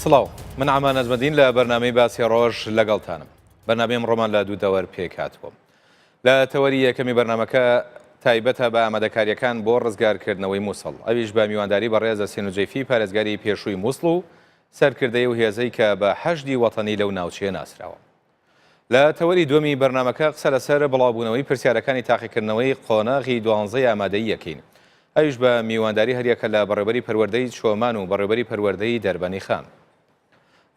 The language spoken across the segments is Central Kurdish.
سڵاو من ئامان نەجمەدین لە بەرنامەی باسی ڕۆژ لەگەڵتانم بەرنامەی ئەمڕۆمان لە دوو دەوەر پێکهاتووە لە تەوەری یەکەمی بەرنامەکە تایبەتە بە ئامادەکاریەکان بۆ ڕزگارکردنەوەی مووسڵ ئەویش بە میوانداری بەڕێز ئەسیل نوجەیفی پارێزگاری پێشووی مووسڵ و سەرکردەی و هێزەی کە بە حەشدی وەتەنی لەو ناوچەیە ناسراوە. لە تەوەری دووەمی بەرنامەکە قسە لەسەر بڵاوبوونەوەی پرسیارەکانی تاقیکردنەوەی قۆناغی دوانزەی ئامادەیی ئەکەین ئەویش بە میوانداری هەریەکە لە بەڕێوبەری پەروەردەی چۆمان و بەڕێوبەری پەروەردەی دەربەنیخان.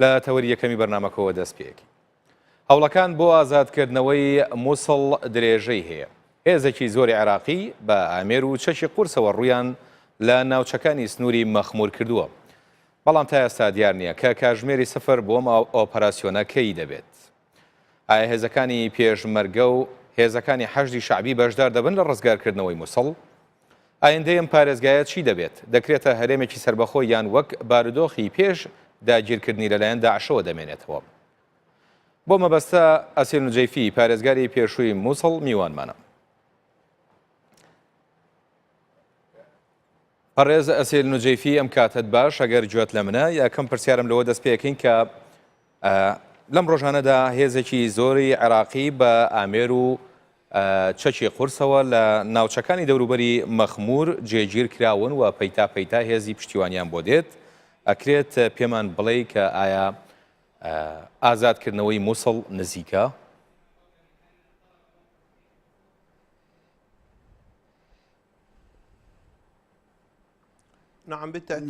لە تەوەری یەکەمی بەرنامەکەوە دەست پێ ئەکەین. هەوڵەکان بۆ ئازادکردنەوەی موسڵ درێژەی هەیە. هێزێکی زۆری عێراقی بە ئامێر و چەکی قورسەوە ڕوویان لە ناوچەکانی سنووری مەخموور کردووە. بەڵام تا ئێستا دیار نییە کە کاژمێری سفر بۆ ئەم ئۆپەراسیۆنە کەی دەبێت. ئایا هێزەکانی پێشمەرگە و هێزەکانی حەشدی شەعبی بەشدار دەبن لە ڕزگارکردنەوەی موسڵ؟ ئایندەی ئەم پارێزگایە چی دەبێت؟ دەکرێتە هەرێمێکی سەربەخۆ یان وەک بارودۆخی پێش داگیرکردنی لەلایەن داعشەوە دەمێنێتەوە؟ بۆ مەبەستە ئەسیل نوجەیفی پارێزگاری پێشووی موسڵ میوانمانە. بەڕێز ئەسیل نوجەیفی ئەم کاتەت باش ئەگەر گوێت لە منە یەکەم پرسیارم لەوە دەست پێکەین کە لەم ڕۆژانەدا هێزێکی زۆری عێراقی بە ئامێر و چەکی قورسەوە لە ناوچەکانی دەوروبەری مەخمور جێگیر کراون و پەیتا پەیتا هێزی پشتیوانیان بۆ دێت ئەکرێت پێمان بڵێ کە ئایا ئازادکردنەوەی مووسڵ نزیکە؟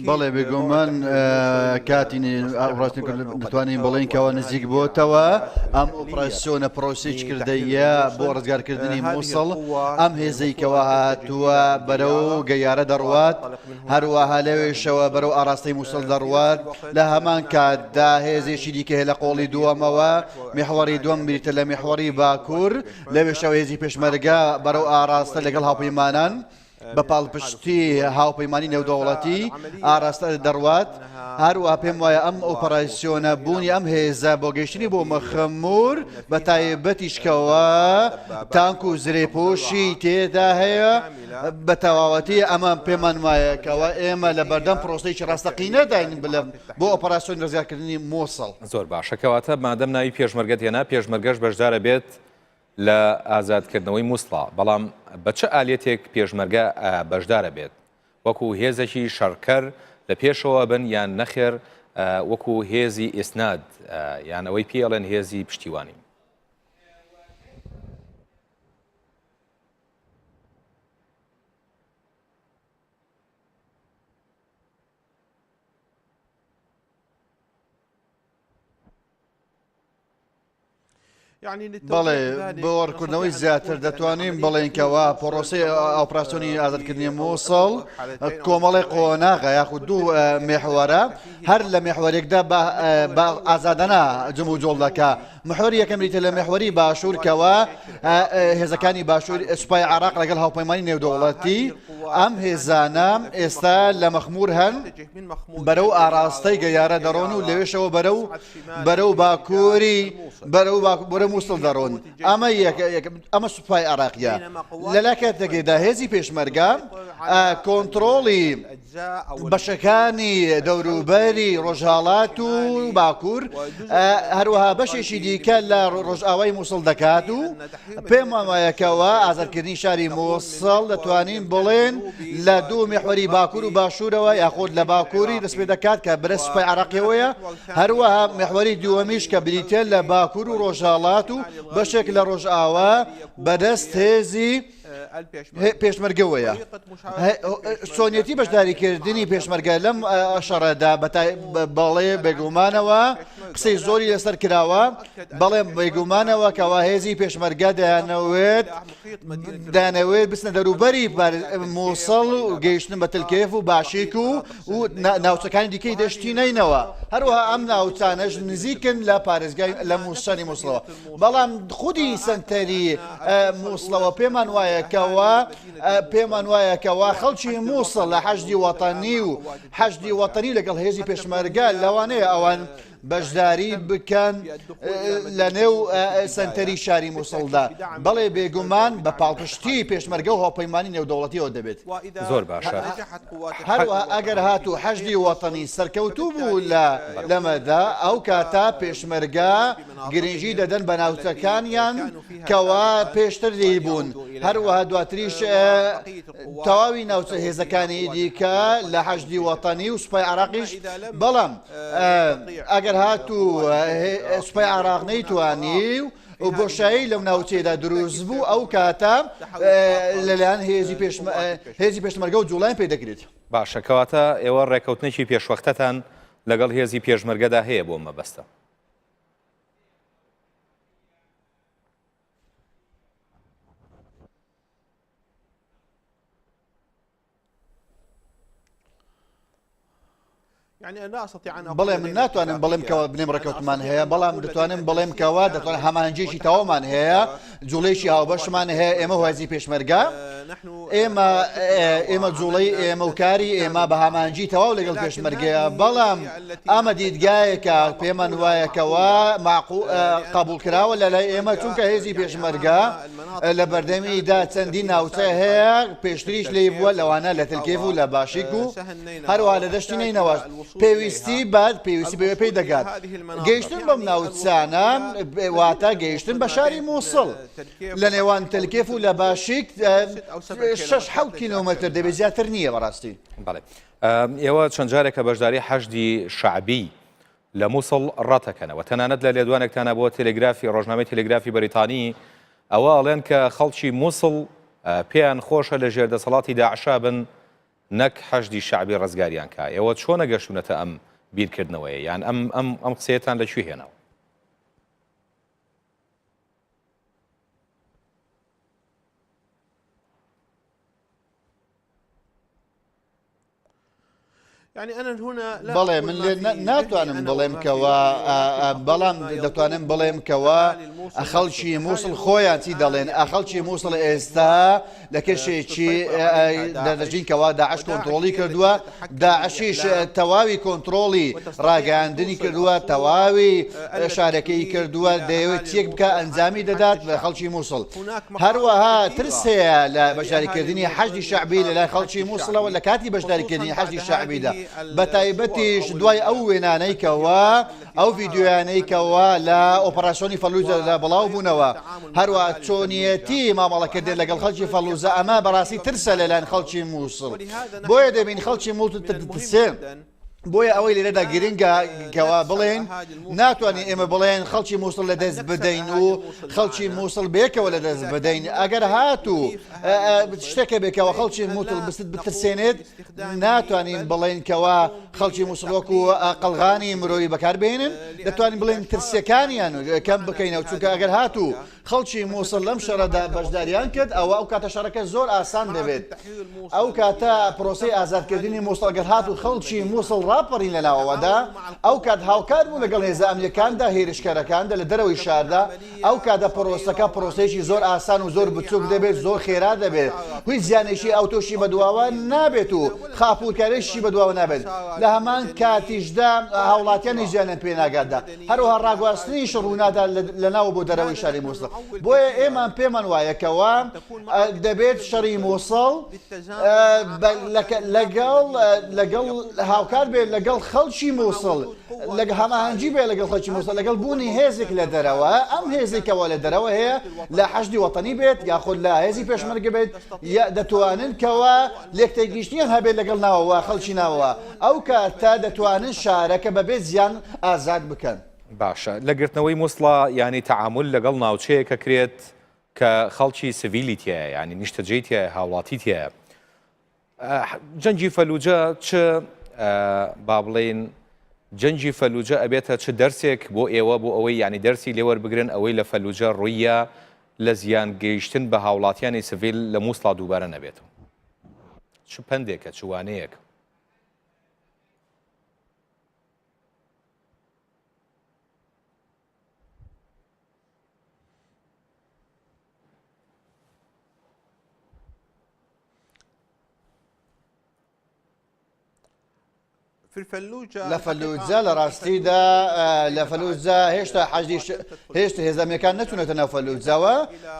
بەڵێ بێگومان کاتی دەتوانین بڵێین کەەوە نزیک بۆتەوە ئەم ئۆپراسیۆنە پرۆسێکی کردەیە بۆ ڕزگارکردنی مووسڵ ئەم هێزەی کەەوە هاتووە بەرەو گەیارە دەڕوات هەروەها لەوێشەوە بەرەو ئاراستەی مووسڵ دەڕوات لە هەمان کاتدا هێزێکی دیکە هەیە لە قۆڵی دووەمەوە میحوەری دووەم بریتە لە میحوەری باکوور لەوێشەوە هێزی پێشمەرگە بەرەو ئاراستە لەگەڵ هاوپەیمانان بە پاڵپشتی هاوپەیمانی نێودەوڵەتی ئاراستە دەڕوات هەروە پێم وایە ئەم ئۆپەراسیۆنە بوونی ئەم هێزە بۆ گەیشتنی بۆ مەخمور بە تایبەتیشکەوە تانک و زرێپۆشی تێدا هەیە بە تەواوەتی ئەمە پێمان وایە کەەوە ئێمە لە بەردەم پرۆسەیەکی ڕاستەقینەداین بلم بۆ ئۆپەراسیۆن ڕزگارکردنی مۆسڵ. زۆر باشە کەواتە مادەم ناوی پێشمەرگەت هێنا پێشمەرگەش بەشدارە بێت لە ئازادکردنەوەی موسڵا، بەڵام بە چ ئالیەتێک پێشمەرگە بەشدارە بێت؟ وەکو هێزێکی شەڕکەر لە پێشەوە بن یان نەخێر وەکو هێزی ئیسناد یان ئەوەی پێی ئەڵێن هێزی پشتیوانی؟ بەڵێ بۆ ڕوونکردنەوەی زیاتر دەتوانین بڵێین کەوا پۆرۆسەی ئۆپراسیۆنی ئازادکردنی مووسڵ کۆمەڵی قۆناغە یاخود دوو مێحوەرە هەر لە مێحوەرێکدا بە ئازادانە جموجۆڵ دەکا محوەری یەکەم بریتە لە محوەری باشوور کەوا هێزەکانی باشوور سوپای عراق لەگەڵ هاوپەیمانی نێودەوڵەتی ئەم هێزانە ئێستا لە مەخمور هەن بەرەو ئاراستەی گەیارە دەڕۆن و لەوێشەوە بەرەو بەرەو باکووری بەرەو بەرە مووسڵ دەڕۆن ئەمە ئەمە سوپای عراقیە لەلا کاتێکدا هێزی پێشمەرگە کۆنتترۆڵی بەشەکانی دەوروبەری ڕۆژهەڵات و باکوور هەروەها بەشێکی دیکە لە ڕۆژئاوای مووسڵ دەکات و پێمان وایە کەوا ئازادکردنی شاری مووسڵ دەتوانین بڵێن لە دوو میحوەری باکوور و باشوورەوە یاخود لە باکووری دەست پێ دەکات کە بەرە سوپای عراقیەوەیە هەروەها میحوەری دووەمیش کە بریتە لە باکوور و ڕۆژهەڵات و بەشێک لە ڕۆژئاوا بەدەست هێزی پێشمەرگەوەیە. چۆنیەتی بەشداریکردنی پێشمەرگە لەم شەڕەدا بەڵێ بێگومانەوە قسەی زۆری لەسەر کراوە بەڵێ بێگومانەوە کەوا هێزی پێشمەرگە دەیانەوێت دەیانەوێت بچنە دەروبەری مووسڵ و گەیشتن بە تلکێف و باشیک و و ناوچەکانی دیکەی دەشتی نەینەوە هەروەها ئەم ناوچانەش نزیکن لە پارێزگای لە مووسەری مووسڵەوە بەڵام خودی سەنتەری مووسڵەوە پێمان وایە کەوا پێمان وایە کەوا خەڵکی مووسڵ لە حەشدی وەتەنی و حەشدی وەتەنی لەگەڵ هێزی پێشمەرگە لەوانەیە ئەوان. بەشداری بکەن لە نێو سەنتەری شاری موسڵدا. بەڵێ بێگومان بە پاڵپشتی پێشمەرگە و هاوپەیمانی نێودەوڵەتیەوە دەبێت. زۆر باشە. هەروەها ئەگەر هاتوو حەشدی وەتەنی سەرکەوتوو بوو لە لەمەدا ئەو کاتە پێشمەرگە گرنگی دەدەن بە ناوچەکانیان کەوا پێشتر لێی بوون، هەروەها دواتریش تەواوی ناوچە هێزەکانی دیکە لە حەشدی وەتەنی و سوپای عراقیش، بەڵام ئەگەر هاتوو سوپای عراق نەیتوانی و بۆشایی لەو ناوچەیەدا دروست بوو ئەو کاتە لەلایەن هێزی پێشمەرگە و جوڵیان پێ دەکرێت. باشە کەواتە ئێوە ڕێکەوتنێکی پێشوەختەتان لەگەڵ هێزی پێشمەرگەدا هەیە بۆ مەبەستە؟ بەڵێ من ناتوانم بڵێم کەەوە بنێم ڕێکەوتمان هەیە بەڵام دەتوانم بڵێم کەەوە دەتوان هەمانجێکی تەوامان هەیە جوڵێکی هاوبەشمان هەیە ئێمە هۆزی پێشمەرگە ئێمە ئێمە جوڵەی ئێمە و کاری ئێمە بە هامانجی تەواو لەگەڵ پێشمەرگەیە بەڵام ئەمە دیدگایەکە پێمان وایە کەوا قبولکراوە لە لای ئێمە چونکە هێزی پێشمەرگە لە بەردەمیدا چەندین ناوچە هەیە پێشتریش لێی بووە لەوانە لە تلکێف و لە باشیک و هەروەها لە دەشتی نەینەواش پێویستی بە پێویستی بەوێ پێی دەگات گەیشتن بەم ناوچانە واتە گەیشتن بە شاری مووسڵ لە نێوان تلکێف و لە باشیک 6 کیلۆمەتر دەبێت زیاتر نییە بەڕاستی. بەڵێ ئێوە چەند جارێکە بەشداری حەشدی شەعبی لە موسڵ ڕەتەکەنەوە. تەنانەت لە لێدوانێکتانا بۆ تێلێگرافی ڕۆژنامەی تێلێگرافی بەریتانی ئەوە ئەڵێن کە خەڵکی موسڵ پێیان خۆشە لە ژێر دەسەڵاتی داعشا بن نەک حەشدی شەعبی ڕزگاریان کا. ئێوە چۆنە گەشتونەتە ئەم بیرکردنەوەیە یان ئەم ئەم ئەم قسەیەتان لە کوێ هێناوە؟ بەڵێ من لێ ناتوانم بڵێم کەوا بەڵام دەتوانم بڵێم کەوا خەڵکی مووسڵ خۆیان چی دەڵێن خەڵکی مووسڵ ئێستا لە کەشێکی دەژین کەوا داعش کۆنتترۆڵی کردووە داعشیش تەواوی کۆنتترۆڵی ڕاگەاندنی کردووە تەواوی شارەکەی کردووە دەیەوێت چیەک بکە ئەنجامی دەدات لە خەڵکی مووسڵ هەروەها ترس هەیە لە بەشداریکردنی حەشدی شەعبی لەلای خەڵکی مووسڵەوە لە کاتی بەشداریکردنی حەشدی شەعبیدا بەتایبەتیش دوای ئەو وێنانەی کەوا ئەو ڤیدیۆیانەی کەوا لە ئۆپەراسیۆنی فەلوجەدا بڵاو بوونەوە هەروە چۆنیەتی مامەڵەکردن لەگەڵ خەڵکی فەلوزە ئەمە بەڕاستی ترسە لەلایەن خەڵکی مووسڵ بۆیە دەبین خەڵکی مووسڵ ترسێن. بۆیە ئەوەی لێرەدا گرنگە کەوا بڵێن ناتوانین ئێمە بڵێن خەڵکی مووسڵ لە دەست بدەین و خەڵکی مووسڵ بێکەوە لە دەست بدەین ئەگەر هاتوو شتێکە بێکەوە خەڵکی مووسڵ بست بترسێنێت ناتوانین بڵێن کەوا خەڵکی مووسڵ وەکو قەڵغانی مرۆیی بەکاربێنن دەتوانین بڵێن ترسەکانیان کەم بکەینەوە چونکە ئەگەر هاتوو خەڵکی موسڵ لەم شەڕەدا بەشداریان کرد، ئەوا ئەو کاتە شەڕەکە زۆر ئاسان دەبێت. ئەو کاتە پرۆسەی ئازادکردنی موسڵ گەر هاتوو خەڵکی موسڵ ڕاپەڕین لە ناوەوەدا، ئەو کات هاوکار بوون لەگەڵ هێزە ئەمنییەکاندا، هێرشکەرەکاندا لە دەرەوەی شاردا، ئەو کاتە پرۆسەکە پرۆسەیەکی زۆر ئاسان و زۆر بچووک دەبێت، زۆر خێرا دەبێت، هیچ زیانێکی ئەوتۆشی بەدواوە نابێت و خاپوورکاریشی بەدواوە نابێت، لە هەمان کاتیشدا هاوڵاتیانیش زیانیان پێ ناگاتدا. هەروەها ڕاگواستنیش ڕوونادات لە ناو بۆ دەرەوەی شاری موسڵ. بۆیە ئێمە پێمان وایە کەوا دەبێت شەڕی موسڵ لەگەڵ لەگەڵ هاوکار بێت لەگەڵ خەڵکی موسڵ لەگە هەماهەنگی بێت لەگەڵ خەڵکی موسڵ لەگەڵ بوونی هێزێک لە دەرەوە ئەم هێزێکەوە لە دەرەوە هەیە لە حەشدی وەتەنی بێت یاخود لە هێزی پێشمەرگە بێت دەتوانن کەوا لێکتێگیشتنیان هەبێت لەگەڵ ناوەوە خەڵکی ناوەوە ئەو کاتە دەتوانن شارەکە بەبێ زیان ئازاد بکەن. باشە لە گرتنەوەی موسڵا یانی تەعامول لەگەڵ ناوچەیەک ئەکرێت کە خەڵکی سڤیلی تیایە یانی نیشتەجێی تیایە هاوڵاتی تیایە جەنگی فەلوجە چ با بڵێین جەنگی فەلوجە ئەبێتە چ دەرسێک بۆ ئێوە بۆ ئەوەی یانی دەرسی لێوەربگرن ئەوەی لە فەلوجە ڕوویە لە زیان گەیشتن بە هاوڵاتیانی سڤیل لە موسڵا دووبارە نەبێتەوە چ پەندێکە چ وانەیەک؟ لە فەلوجە لە ڕاستیدا لە فەلوجە هێشتا حەشدی هێشتا هێزە ئەمنیەکان نەچوونەتە ناو فەلوجەوە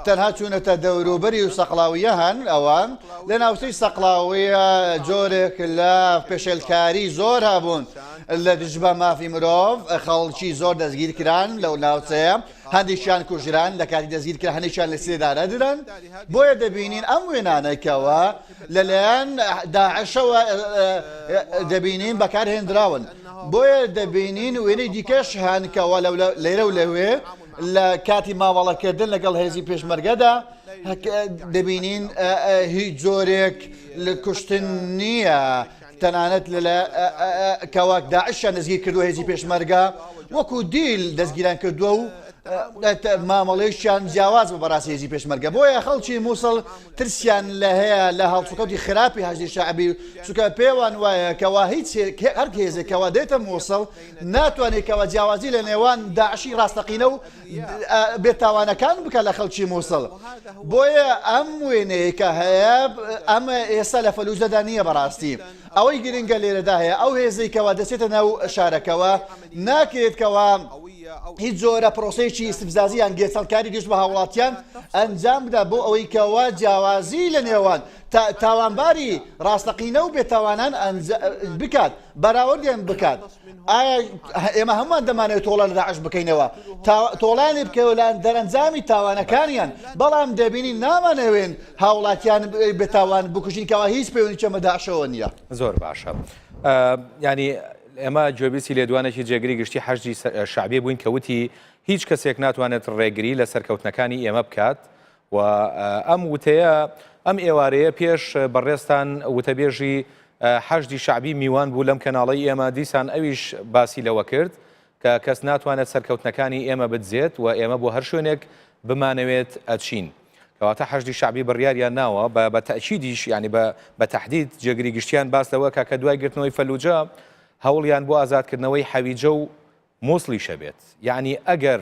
تەنها چوونەتە دەوروبەری و سەقڵاویە هەن ئەوان لە ناوچەی سەقڵاویە جۆرێک لە پێشێلکاری زۆر هەبوون لە دژ بە مافی مرۆڤ خەڵکی زۆر دەستگیر کران لەو ناوچەیە هەندێکیان کوژران لە کاتی دەستگیر کران هەندێکیان لە سێدارە دران بۆیە دەبینین ئەم وێنانەکەوە لەلایەن داعشەوە دەبینین بەکارهێنراون بۆیە دەبینین وێنەی دیکەش هەن کەوا لێرە و لەوێ لە کاتی مامەڵەکردن لەگەڵ هێزی پێشمەرگەدا دەبینین هیچ جۆرێک لە کوشتن نییە تەنانەت لە کەوا داعشیان دەستگیر کردووە هێزی پێشمەرگە وەکو دیل دەستگیران کردووە و مامەڵەیەکیان جیاواز بوو بەڕاستی هێزی پێشمەرگە بۆیە خەڵکی مووسڵ ترسیان لە هەیە لە هەڵسوکەوتی خراپی حەشدی شەعبی چونکە پێوان وایە کەوا هیچ هەر هێزێک کەوا دێتە مووسڵ ناتوانێت کەوا جیاوازی لە نێوان داعشی ڕاستەقینە و بێتاوانەکان بکە لە خەڵکی مووسڵ بۆیە ئەم وێنەیە کە هەیە ئەمە ئێستا لە فەلوجەدا نییە بەڕاستی ئەوەی گرنگە لێرەدا هەیە ئەو هێزەی کەوا دەچێتە ناو شارەکەوە ناکرێت کەوا هیچ جۆرە پرۆسەیەکی ئیستفزازی یان گێچەڵکاری دژ بە هاوڵاتیان ئەنجام بدا بۆ ئەوەی کەوا جیاوازی لە نێوان تاوانباری ڕاستەقینە و بێتاوانان بکات بەراوردیان بکات ئایا ئێمە هەمووان دەمانەوێت تۆڵە لە داعش بکەینەوە تۆڵانی بکەوە لە دەرەنجامی تاوانەکانیان بەڵام دەبینین نامانەوێن هاوڵاتیان بێتاوان بکوژین کەوا هیچ پەیوەندییان بە داعشەوە نییە. زۆر باشە یانی ئێمە گوێبیستی لێدوانێکی جێگری گشتی حەشدی شەعبی بووین کە وتی هیچ کەسێک ناتوانێت ڕێگری لە سەرکەوتنەکانی ئێمە بکات و ئەم وتەیە ئەم ئێوارەیە پێش بەڕێزتان وتەبێژی حەشدی شەعبی میوان بوو لەم کەناڵەی ئێمە دیسان ئەویش باسی لەوە کرد کە کەس ناتوانێت سەرکەوتنەکانی ئێمە بدزێت و ئێمە بۆ هەر شوێنێک بمانەوێت ئەچین. کەواتە حەشدی شەعبی بڕیاریان ناوە بە بە تەئکیدیش یانی بە بە تەحدید جێگری گشتیان باس لەوە کا کە دوای گرتنەوەی فەلوجە هەوڵیان بۆ ئازادکردنەوەی حەویجە و موسڵیش هەبێت. یانی ئەگەر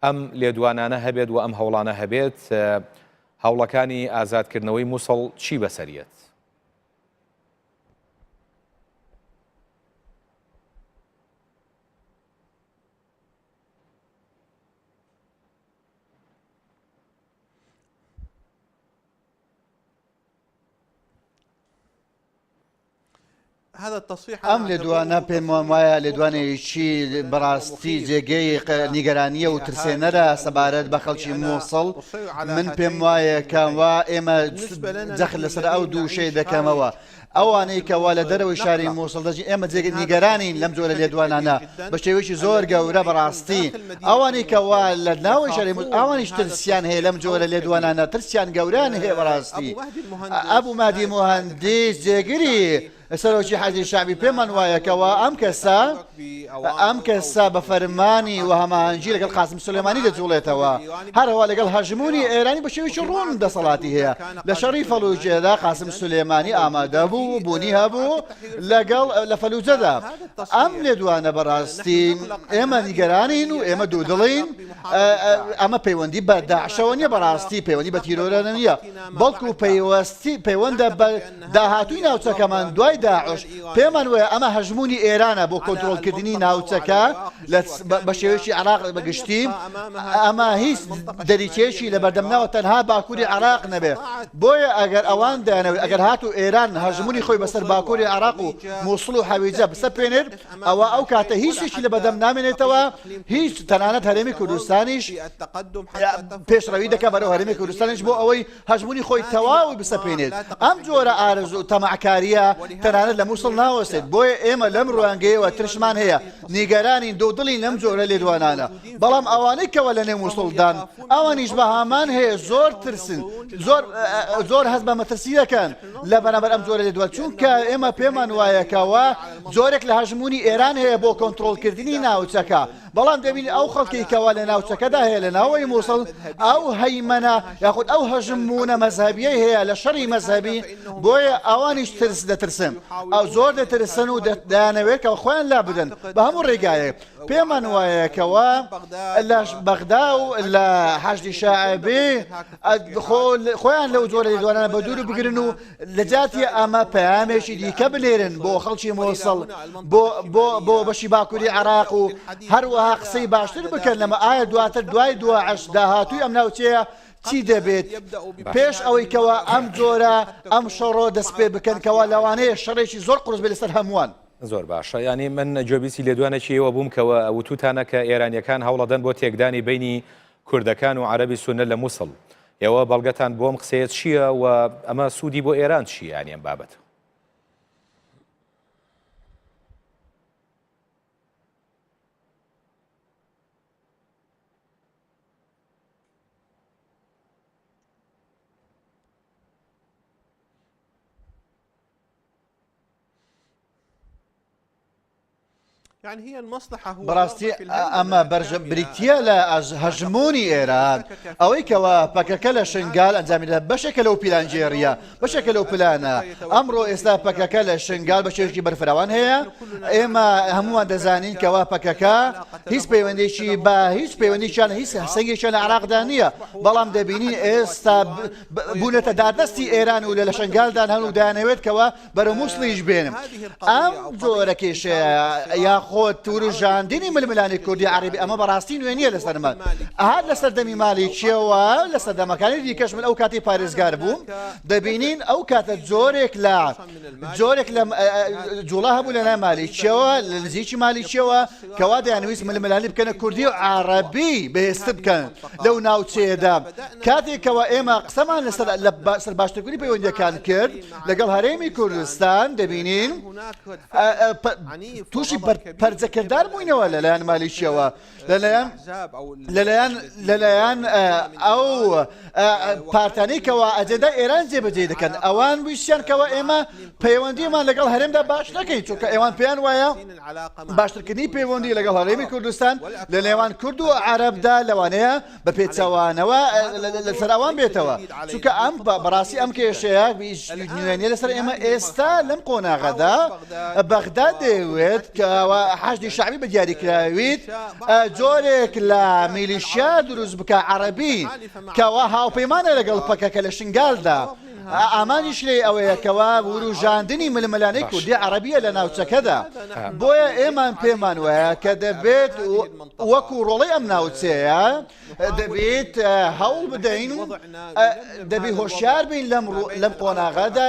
ئەم لێدوانانە هەبێت و ئەم هەوڵانە هەبێت هەوڵەکانی ئازادکردنەوەی موسڵ چی بەسەریەت؟ ئەم لێدوانە پێم وایە لێدوانێکی بەڕاستی جێگەی نیگەرانیە و ترسێنەرە سەبارەت بە خەڵکی مووسڵ من پێم وایە کەوا ئێمە جەخت لەسەر ئەو دووشەی دەکەمەوە ئەوانەی کەوا لە دەرەوەی شاری مووسڵ دەژین ئێمە جێگەی نیگەرانین لەم جۆرە لێدوانانە بە شێوەیەکی زۆر گەورە بەڕاستی ئەوانەی کەوا لە ناوەی شاری مووسڵ ئەوانیش ترسیان هەیە لەم جۆرە لێدوانانە ترسیان گەورەیان هەیە بەڕاستی ئەبوو مادی موهەندیس جێگری سەرۆکی حەشدی شەعبی پێمان وایە کەوا ئەم کەسە ئەم کەسە بە فەرمانی و هەماهەنگی لەگەڵ قاسم سولێمانی دەجوڵێتەوە، هەروەها لەگەڵ هەژموونی ئێرانی بە شێوەیەکی ڕوون دەسەڵاتی هەیە. لە شەڕی فەلوجەدا قاسم سولێمانی ئامادە بوو و بوونی هەبوو لەگەڵ لە فەلوجەدا. ئەم لێدوانە بەڕاستی ئێمە نیگەرانین و ئێمە دوودڵین، ئەمە پەیوەندی بە داعشەوە نییە بەڕاستی پەیوەندی بە تیرۆرەوە نییە، بەڵکو پەیوەستی پەیوەندە بە داهاتووی ناوچەکەمان دوای داعش، پێمان وایە ئەمە هەژموونی ئێرانە بۆ کۆنترۆڵکردنی ناوچەکە بە شێوەیەکی عێراق بە گشتی، ئەمە هیچ دەریچەیەکی لەبەردەم ناوە تەنها باکووری عێراق نەبێت، بۆیە ئەگەر ئەوان دەیانەوێت ئەگەر هاتوو ئێران هەژموونی خۆی بەسەر باکووری عێراق و مووسڵ و حەویجە بسەپێنێت ئەوا ئەو کاتە هیچ شتێکی لەبەردەم نامێنێتەوە هیچ تەنانەت هەرێمی کوردستانیش پێشڕەوی دەکات بەرەو هەرێمی کوردستانیش بۆ ئەوەی هەژموونی خۆی تەواوی بسەپێنێت. ئەم جۆرە ئارەزوو و تەماعکارییە تەنانەت لە موسڵ ناوەستێت. بۆیە ئێمە لەم ڕوانگەیەوە ترسمان هەیە، نیگەرانین، دوودڵین لەم جۆرە لێدوانانە. بەڵام ئەوانەی کەوا لەنێو موسڵدان، ئەوانیش بەهامان هەیە زۆر ترسن، زۆر زۆر هەست بە مەترسی دەکەن لە بەرامبەر ئەم جۆرە لێدوان، چونکە ئێمە پێمان وایە کەوا جۆرێک لە هەژموونی ئێران هەیە بۆ کۆنترۆڵکردنی ناوچەکە. بەڵام دەبینین ئەو خەڵکەی کەوا لە ناوچەکەدا هەیە لە ناوەوەی موسڵ ئەو هەیمەنە یاخود ئەو هەژموونە مەزهەبیەی هەیە لە شەڕی مەزهەبی بۆیە ئەوانیش ترس دەترسن. ئەو زۆر دەترسن و دەیانەوێت کە خۆیان لا بدەن بە هەموو ڕێگایەک. پێمان وایە کەوا لە بەغدا و لە حەشدی شەعبی خۆیان لەو جۆرە لێدوانانە بە دوور بگرن و لە جاتی ئەمە پەیامێکی دیکە بنێرن بۆ خەڵکی مۆسڵ بۆ بۆ بۆ بەشی باکووری عێراق و هەروەها قسەی باشتر بکەن لەمە ئایا دواتر دوای دواعش داهاتووی ئەم ناوچەیە چی دەبێت پێش ئەوەی کەوا ئەم جۆرە ئەم شەڕۆ دەست پێ بکەن کەوا لەوانەیە شەڕێکی زۆر قورس بێت لەسەر هەمووان. زۆر باشە یانی من گوێبیستی لێدوانێکی ئێوە بووم کە وتوتانە کە ئێرانیەکان هەوڵەدەن بۆ تێکدانی بەینی کوردەکان و عەرەبی سوننە لە موسڵ. ئێوە بەڵگەتان بۆ ئەم قسەیە چییە و ئەمە سوودی بۆ ئێران چییە یانی ئەم بابەتە؟ بەڕاستی ئەمە بەرژە بریتە لە هەژمونی ئێران ئەوەی کەوا پەکەکە لە شنگال ئەنجامیدا بەشێکە لەو پیلانگێڕیە بەشێکە لەو پلانە ئەمڕۆ ئێستا پەکەکە لە شنگال بە شێوەیەکی بەرفراوان هەیە ئێمە هەمووان دەزانین کەوا پەکەکە هیچ پەیوەندێکی بە هیچ پەیوەندیشان هیچ هەسەنگێکیان لە عراقدا نییە بەڵام دەبینین ئێستا بوونەتە داردەستی ئێران و لە لە شنگالدان هەن و دەیانەوێت کەوا بەرەو موسڵیش بێنم. ئەم جۆرە کێشەیە یاخۆد وروژاندنی ململانێی کوردی عەرەبی ئەمە بەڕاستی نوێ نییە لەسەر من. هەر لە سەردەمی مالیکیەوە لە سەردەمەکانی دیکەش من ئەو کاتەی پارێزگار بووم دەبینین ئەو کاتە جۆرێک لە جۆرێک لە جوڵە هەبوو لە لای مالیکیەوە لە نزیکی مالیکیەوە کەوا دەیانویست ململانی بکەنە کوردی و عەڕەبی بەهێزتر بکەن لەو ناوچەیەدا کاتێکەوە ئێمە قسەمان لەسەر لەسەر باشترکردنی پەیوەندیەکان کرد لەگەڵ هەرێمی کوردستان دەبینین تووشی پەرجەکردار بووینەوە لەلایەن مالیکیەوە لەلایەن لەلایەن لەلایەن ئەو پارتانەی کەوا ئەجێندای ئێران جێبەجێ دەکەن ئەوان ویستیان کەوا ئێمە پەیوەندیمان لەگەڵ هەرێمدا باش نەکەین چونکە ئێوان پێیان وایە باشترکردنی پەیوەندی لەگەڵ هەرێمی کوردستان لە نێوان کورد و عەرەبدا لەوانەیە بە پێچەوانەوە لەسەر ئەوان بێتەوە چونکە ئەم بەڕاستی ئەم کێشەیە نوێنیە لەسەر ئێمە ئێستا لەم قۆناغەدا بەغدا دەیەوێت کەوا حەشدی شەعبی بە دیاریکراویت جۆرێک لە میلیشیا دروست بکە عەرەبی کەوا هاوپەیمانە لەگەڵ پەکەکە لە شنگالدا ئامانجیش لێی ئەوەیە کەوا وروژاندنی ململانێی کوردی عەرەبیە لە ناوچەکەدا بۆیە ئێمان پێمان وایە کە دەبێت وەکو ڕۆڵەی ئەم ناوچەیە دەبێت هەوڵ بدەین و دەبێت هۆشیار بین لەم لەم قۆناغەدا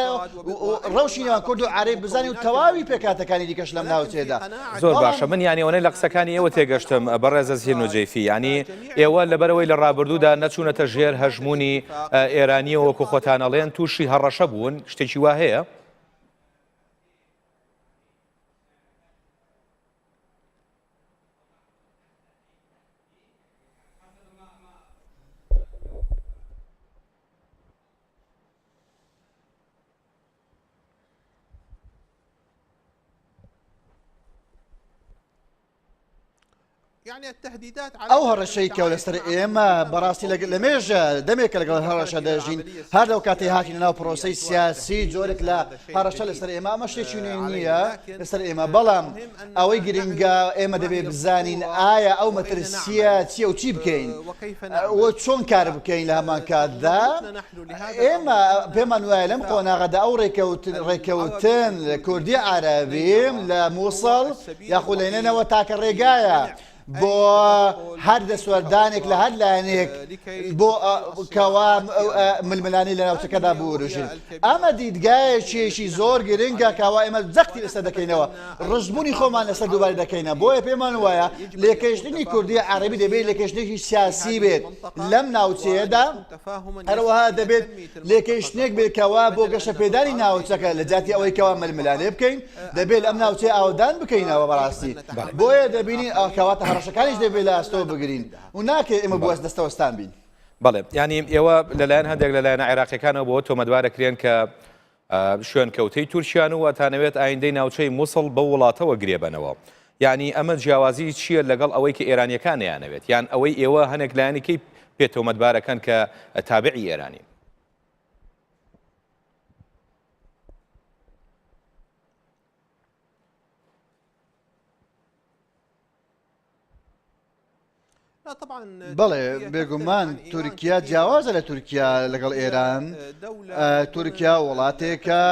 ڕەوشی نێوان کورد و عەرەب بزانین و تەواوی پێکهاتەکانی دیکەش لەم ناوچەیەدا. زۆر باشە من یانی ئەوەنەی لە قسەکانی ئێوە تێگەشتم بەڕێز ئەزهیر نوجەیفی یانی ئێوە لەبەرئەوەی لە ڕابردوودا نەچوونەتە ژێر هەژموونی ئێرانییەوە وەکو خۆتان ئەڵێن تووشی هەڕەشە بوون شتێکی وا هەیە؟ ئەو هەڕەشەی کە لەسەر ئێمە بەڕاستی لە مێژە دەمێکە لەگەڵ هەڕەشە دەژین هەر لەو کاتی هاتینە ناو پرۆسەی سیاسی جۆرێک لە هەڕەشە لەسەر ئێمە ئەمە شتێکی نوێ نییە لەسەر ئێمە بەڵام ئەوەی گرنگە ئێمە دەبێ بزانین ئایا ئەو مەترسیە چییە و چی بکەین و چۆن کار بکەین لە هەمان کاتدا ئێمە پێمان وایە لەم قۆناغەدا ئەو ڕێکەوتن کوردی عەرەبی لە مووسڵ یاخود لەینەوە تاکە ڕێگایە بۆ هەر دەستوەردانێک لە هەر لایەنێک بۆ کەوا ململانی لە ناوچەکەدا بوروژین ئەمە دیدگایەکیشی زۆر گرنگە کەوا ئێمە جەختی لەسەر دەکەینەوە ڕژبوونی خۆمان لەسەر دووبارە دەکەینە بۆیە پێمان وایە لێکەشتنی کوردی عەربی دەبێت لێکەشتێکی سیاسی بێت لەم ناوچەیەدا هەروەها دەبێت لێکەیشتنێک بێت کەوا بۆ گەشەپێدانی ناوچەکە لە جیاتی ئەوەی کەوا ململانێ بکەین دەبێت لەم ناوچەیە ئاوەدان بکەینەوە بەڕاستی بۆیە دەبینین کەواتە هەڕەشەکانیش دەبێت لە ئەستۆ بگرین و ناکرێت ئێمە بوەست دەستەوەستان بین. بەڵێ یانی ئێوە لەلایەن هەندێک لە لایەنە عێراقیەکانەوە بەوە تۆمەتبارەکرێن کە شوێنکەوتەی تورکیان و ئەتانەوێت ئایندەی ناوچەی موسڵ بەو وڵاتەوە گرێبەنەوە. یانی ئەمە جیاوازی چییە لەگەڵ ئەوەی کە ئێرانیەکان نەیانەوێت یان ئەوەی ئێوە هەنێک لایەنی کەی پێ تۆمەتبارەکەن کە تابعی ئێرانین؟ بەڵێ بێگومان تورکیا جیاوازە لە تورکیا لەگەڵ ئێران. تورکیا وڵاتێکە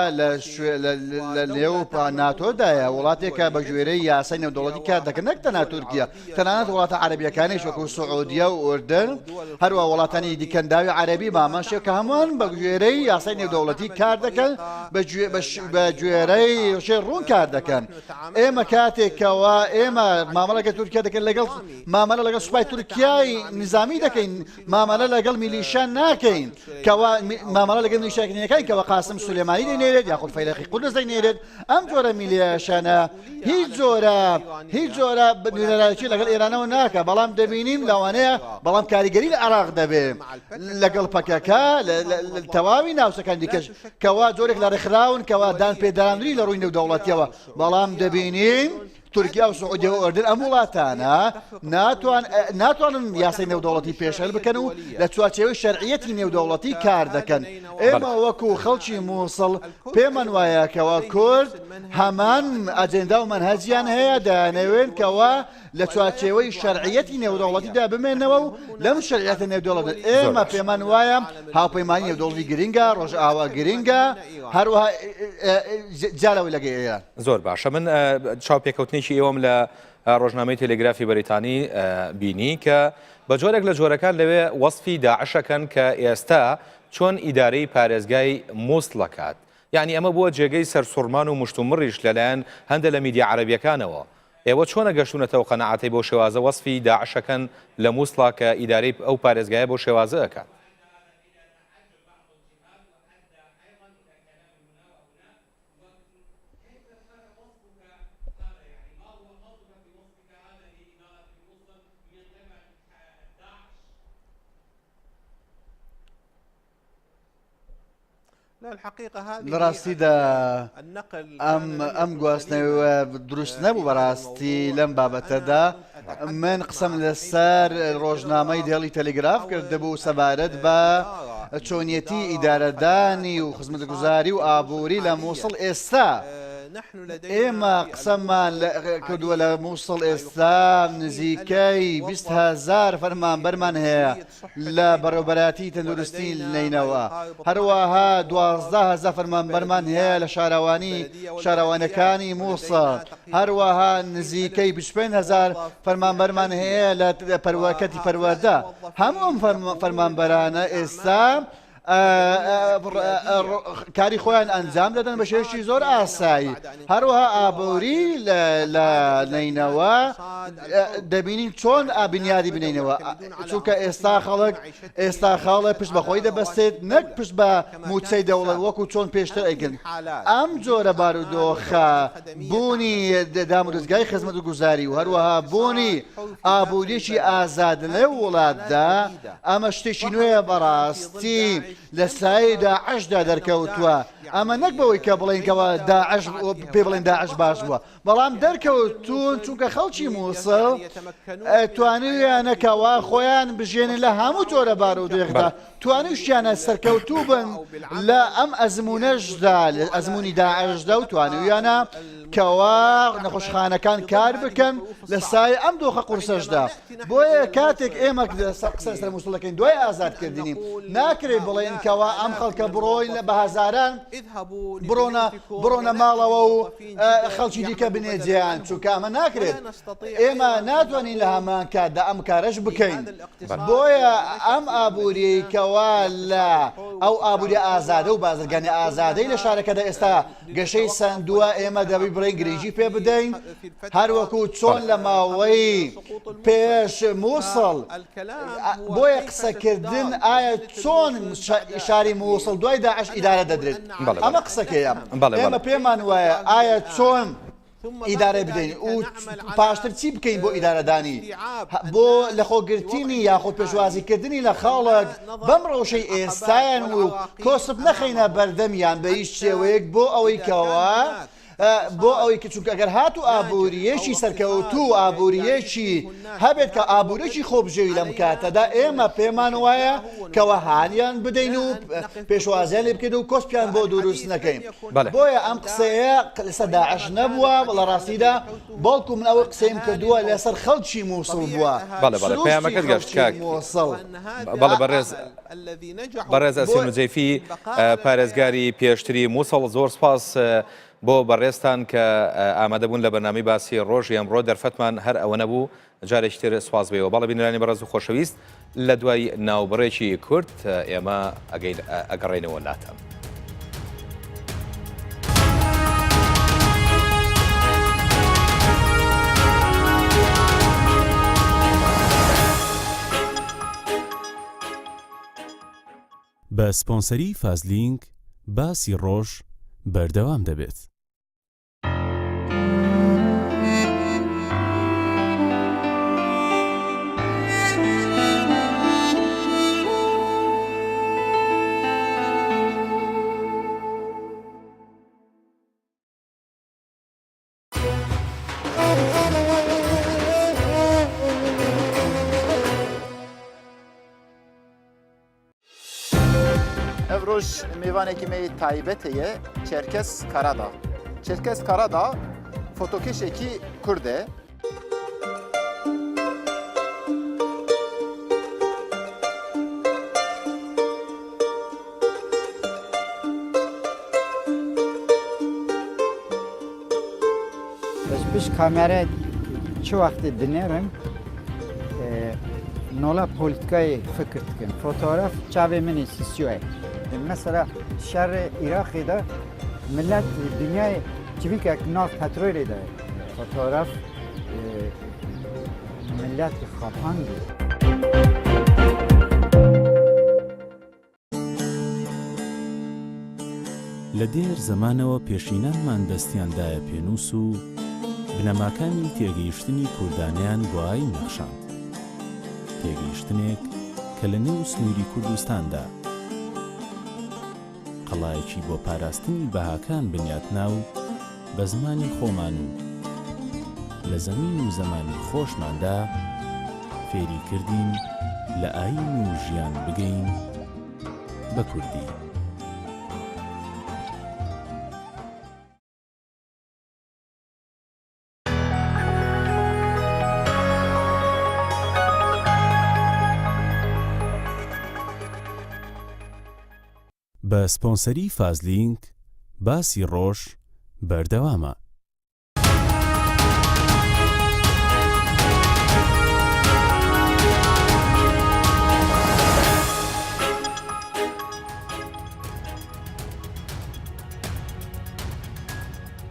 لە نێو ناتۆدایە، وڵاتێکە بە گوێرەی یاسای نێودەوڵەتی کار دەکەن، نەک تەنها تورکیا، تەنانەت وڵاتە عەرەبیەکانیش وەکو سعودیە و ئوردن، هەروە وڵاتانی دی کەنداوی عەرەبی بامان شێو کە هەمووان بە گوێرەی یاسای نێودەوڵەتی کار دەکەن، بە گوێرەی شێ ڕوون کار دەکەن. ئێمە کاتێکەوە ئێمە مامەڵە لەگەڵ تورکیا دەکەن لەگەڵ مامەلە لەگەڵ سوپای تورکیای نیزامی دەکەین مامەلە لەگەڵ میلیشیا ناکەین کەوا مامەڵە لەگەڵ میلیشیاکەین کەوا قاسم سولێمانی دەینێرێت یاخود فەیلەقی قودس دەینێرێت ئەم جۆرە میلیشیانە هیچ جۆرە هیچ جۆرە نوێنەرایەتی لەگەڵ ئێرانەوە ناکە بەڵام دەبینین لەوانەیە بەڵام کاریگەری لە عێراق دەبێ لەگەڵ پەکەکە تەواوی ناوچەکان دیکەش کەوا جۆرێک لە ڕێکخراون کەوا دان پێدانری لە ڕووی نێودەوڵەتیەوە بەڵام دەبینین تورکیا و سعودیە و ئەردن ئەم وڵاتانە ناتوان ناتوانن یاسای نێودەوڵەتی پێشێل بکەن و لە چوارچێوەی شەرعیەتی نێودەوڵەتی کار دەکەن. ئێمە وەکو خەڵکی مووسڵ پێمان وایە کەوا کورد هەمان ئەجێندا و مەنهەجیان هەیە، دەیانەوێن کەوا لە چوارچێوەی شەرعیەتی نێودەوڵەتیدا بمێنەوە و لەم شەرعیەتە نێودەوڵەتە ئێمە پێمان وایە هاوپەیمانی نێودەوڵەتی گرنگە، ڕۆژئاوا گرنگە، هەروەها جیا لەوەی لەگەڵ ئێران. زۆر باشە من چاوپێکەوتنێکی ئێوەم لە ڕۆژنامەی تێلێگرافی بەریتانی بینی کە بە جۆرێک لە جۆرەکان لەوێ وەسفی داعشەکەن کە ئێستا چۆن ئیدارەی پارێزگای مووسڵەکات یعنی ئەمە بووە جێگەی سەرسوڕمان و مشتومڕیش لەلایەن هەندە لە میدیا عەرەبیەکانەوە ئێوە چۆنە گەشتونەتەوە قەناعەتەی بەو شێوازە وەسفی داعشەکەن لە مووسڵا کە ئیدارەی ئەو پارێزگایە بەو شێوازە ئەکات؟ لە ڕاستیدا ئەم ئەم گواستنەوە دروست نەبوو بەڕاستی لەم بابەتەدا من قسەم لەسەر ڕۆژنامەی دێڵی تەلگراف کردبوو سەبارەت بە چۆنیەتی ئیدارەدانی و خزمەتگوزاری و ئابووری لە مووسڵ ئێستا ئێمە قسەمان کردووە لە مووسڵ ئێستا نزیکەی 20 هەزار فەرمانبەرمان هەیە لە بەڕێوەبەرایەتی تەندروستی نەینەوا، هەروەها 12 هەزار فەرمانبەرمان هەیە لە شارەوانی شارەوانیەکانی مووسڵ، هەروەها نزیکەی 25 هەزار فەرمانبەرمان هەیە لە کەرتی پەروەردە. هەموو ئەم فەرمانبەرانە ئێستا کاری خۆیان ئەنجام دەدەن بە شێوەیەکی زۆر ئاسایی. هەروەها ئابووری لە نەینەوا دەبینین چۆن بنیادی بنینەوە، چونکە ئێستا خەڵک ئێستا خاڵێ پشت بە خۆی دەبەستێت نەک پشت بە مووچەی دەوڵەت وەکو چۆن پێشتر ئەیکرد. ئەم جۆرە بارودۆخە بوونی دامودەزگای خزمەتگوزاری و هەروەها بوونی ئابووریی ئازاد لەو وڵاتدا ئەمە شتێکی نوێیە بەڕاستی لە سایەی داعشدا دەرکەوتووە، ئەمە نەک بەوەی کە بڵێین کەوا داعش پێی بڵێن داعش باش بووە، بەڵام دەرکەوتوون چونکە خەڵکی مووسڵ توانیویانە کەوا خۆیان بژێنن لە هەموو جۆرە بارودۆخدا، توانیوشیانە سەرکەوتوو بن لە ئەم ئەزموونەشدا، لە ئەزموونی داعشدا و توانیویانە کەوا نەخۆشخانەکان کار بکەن لە سایەی ئەم دۆخە قورسەشدا. بۆیە کاتێک ئێمە قسە لەسەر موسڵ دەکەین دوای ئازادکردنی، ناکرێت بڵێین کەوا ئەم خەڵکە بڕۆین بە هەزاران بڕۆنە بڕۆنە ماڵەوە و خەڵکی دیکە بنێجێیان، چونکە ئەمە ناکرێت. ئێمە ناتوانین لە هەمان کاتدا ئەم کارەش بکەین. بۆیە ئەم ئابووریەی کەوا لە ئەو ئابووریە ئازادە و بازرگانی ئازادەی لە شارەکەدا ئێستا گەشەی سەندووە، ئێمە دەبی بڕێین گرنگی پێ بدەین، هەروەکو چۆن لە ماوەی پێش مووسڵ، بۆیە قسەکردن ئایا چۆن شاری مووسڵ دوای داعش ئیدارە دەدرێت، ئەمە قسەکەیە، ئێمە پێمان وایە ئایا چۆن ئیدارەی بدەین و پاشتر چی بکەین بۆ ئیدارەدانی، بۆ لەخۆگرتنی یاخود پێشوازیکردنی لە خەڵک بەم ڕەوشەی ئێستایان و کۆسپ نەخەینە بەردەمیان بە هیچ شێوەیەک بۆ ئەوەی کەوا. بۆ ئەوەی کە چونکە ئەگەر هاتوو ئابوورییەکی سەرکەوتوو و ئابوورییەکی هەبێت کە ئابووریی خۆبژێوی لەم کاتەدا ئێمە پێمان وایە کەوا هانیان بدەین و پێشوازیان لێ بکەین و کۆسپیان بۆ دروست نەکەین. بۆیە ئەم قسەیە لەسەر داعش نەبووە لە ڕاستیدا بەڵکو من ئەوەی قسەیم کردووە لەسەر خەڵکی مووسڵ بووە، سروشتی خەڵکی مووسڵ. بەڵێ بەڕێز بەڕێز ئەسیر نوجەیفی پارێزگاری پێشتری مووسڵ زۆر سپاس بۆ بەڕێزتان کە ئامادەبوون لە بەرنامەی باسی ڕۆژی ئەمڕۆ دەرفەتمان هەر ئەوە نەبوو جارێکی تر سپاس بێەوە بەڵێ بینەرانی بەڕێز و خۆشەویست لە دوای ناوبڕێکی کورت ئێمە ئەگەین ئەگەڕێنەوە لاتان. بە سپۆنسەری فازلینک باسی ڕۆژ بەردەوام دەبێت. Ev roj mêvanekî me yê taybet heye Çerkes Karada. Çerkes Karada fotokêşekî Kurd e. Ez pişt kamerayê çi wextê dinêrim nola polîtikayê fikir dikim. Fotoğraf çavê min ê sîsyoyê. Mesela şerê Iraqê de millet dinyayê çivîkek nav petrolê de ye. Fotoğraf millet xapandî. لە دێر زەمانەوە پێشینانمان دەستیان دایە پێنووس و بنەماکانی تێگەیشتنی کوردانەیان بۆ ئایین نەخشاند. تێگەیشتنێک کە لە نێو سنووری کوردستاندا قەڵایەکی بۆ پاراستنی بەهاکان بنیاتنا و بە زمانی خۆمان و لە زەمین و زەمانی خۆشماندا فێری کردین لە ئایین و ژیان بگەین بە کوردی. بە سپۆنسەری فازلینک باسی ڕۆژ بەردەوامە.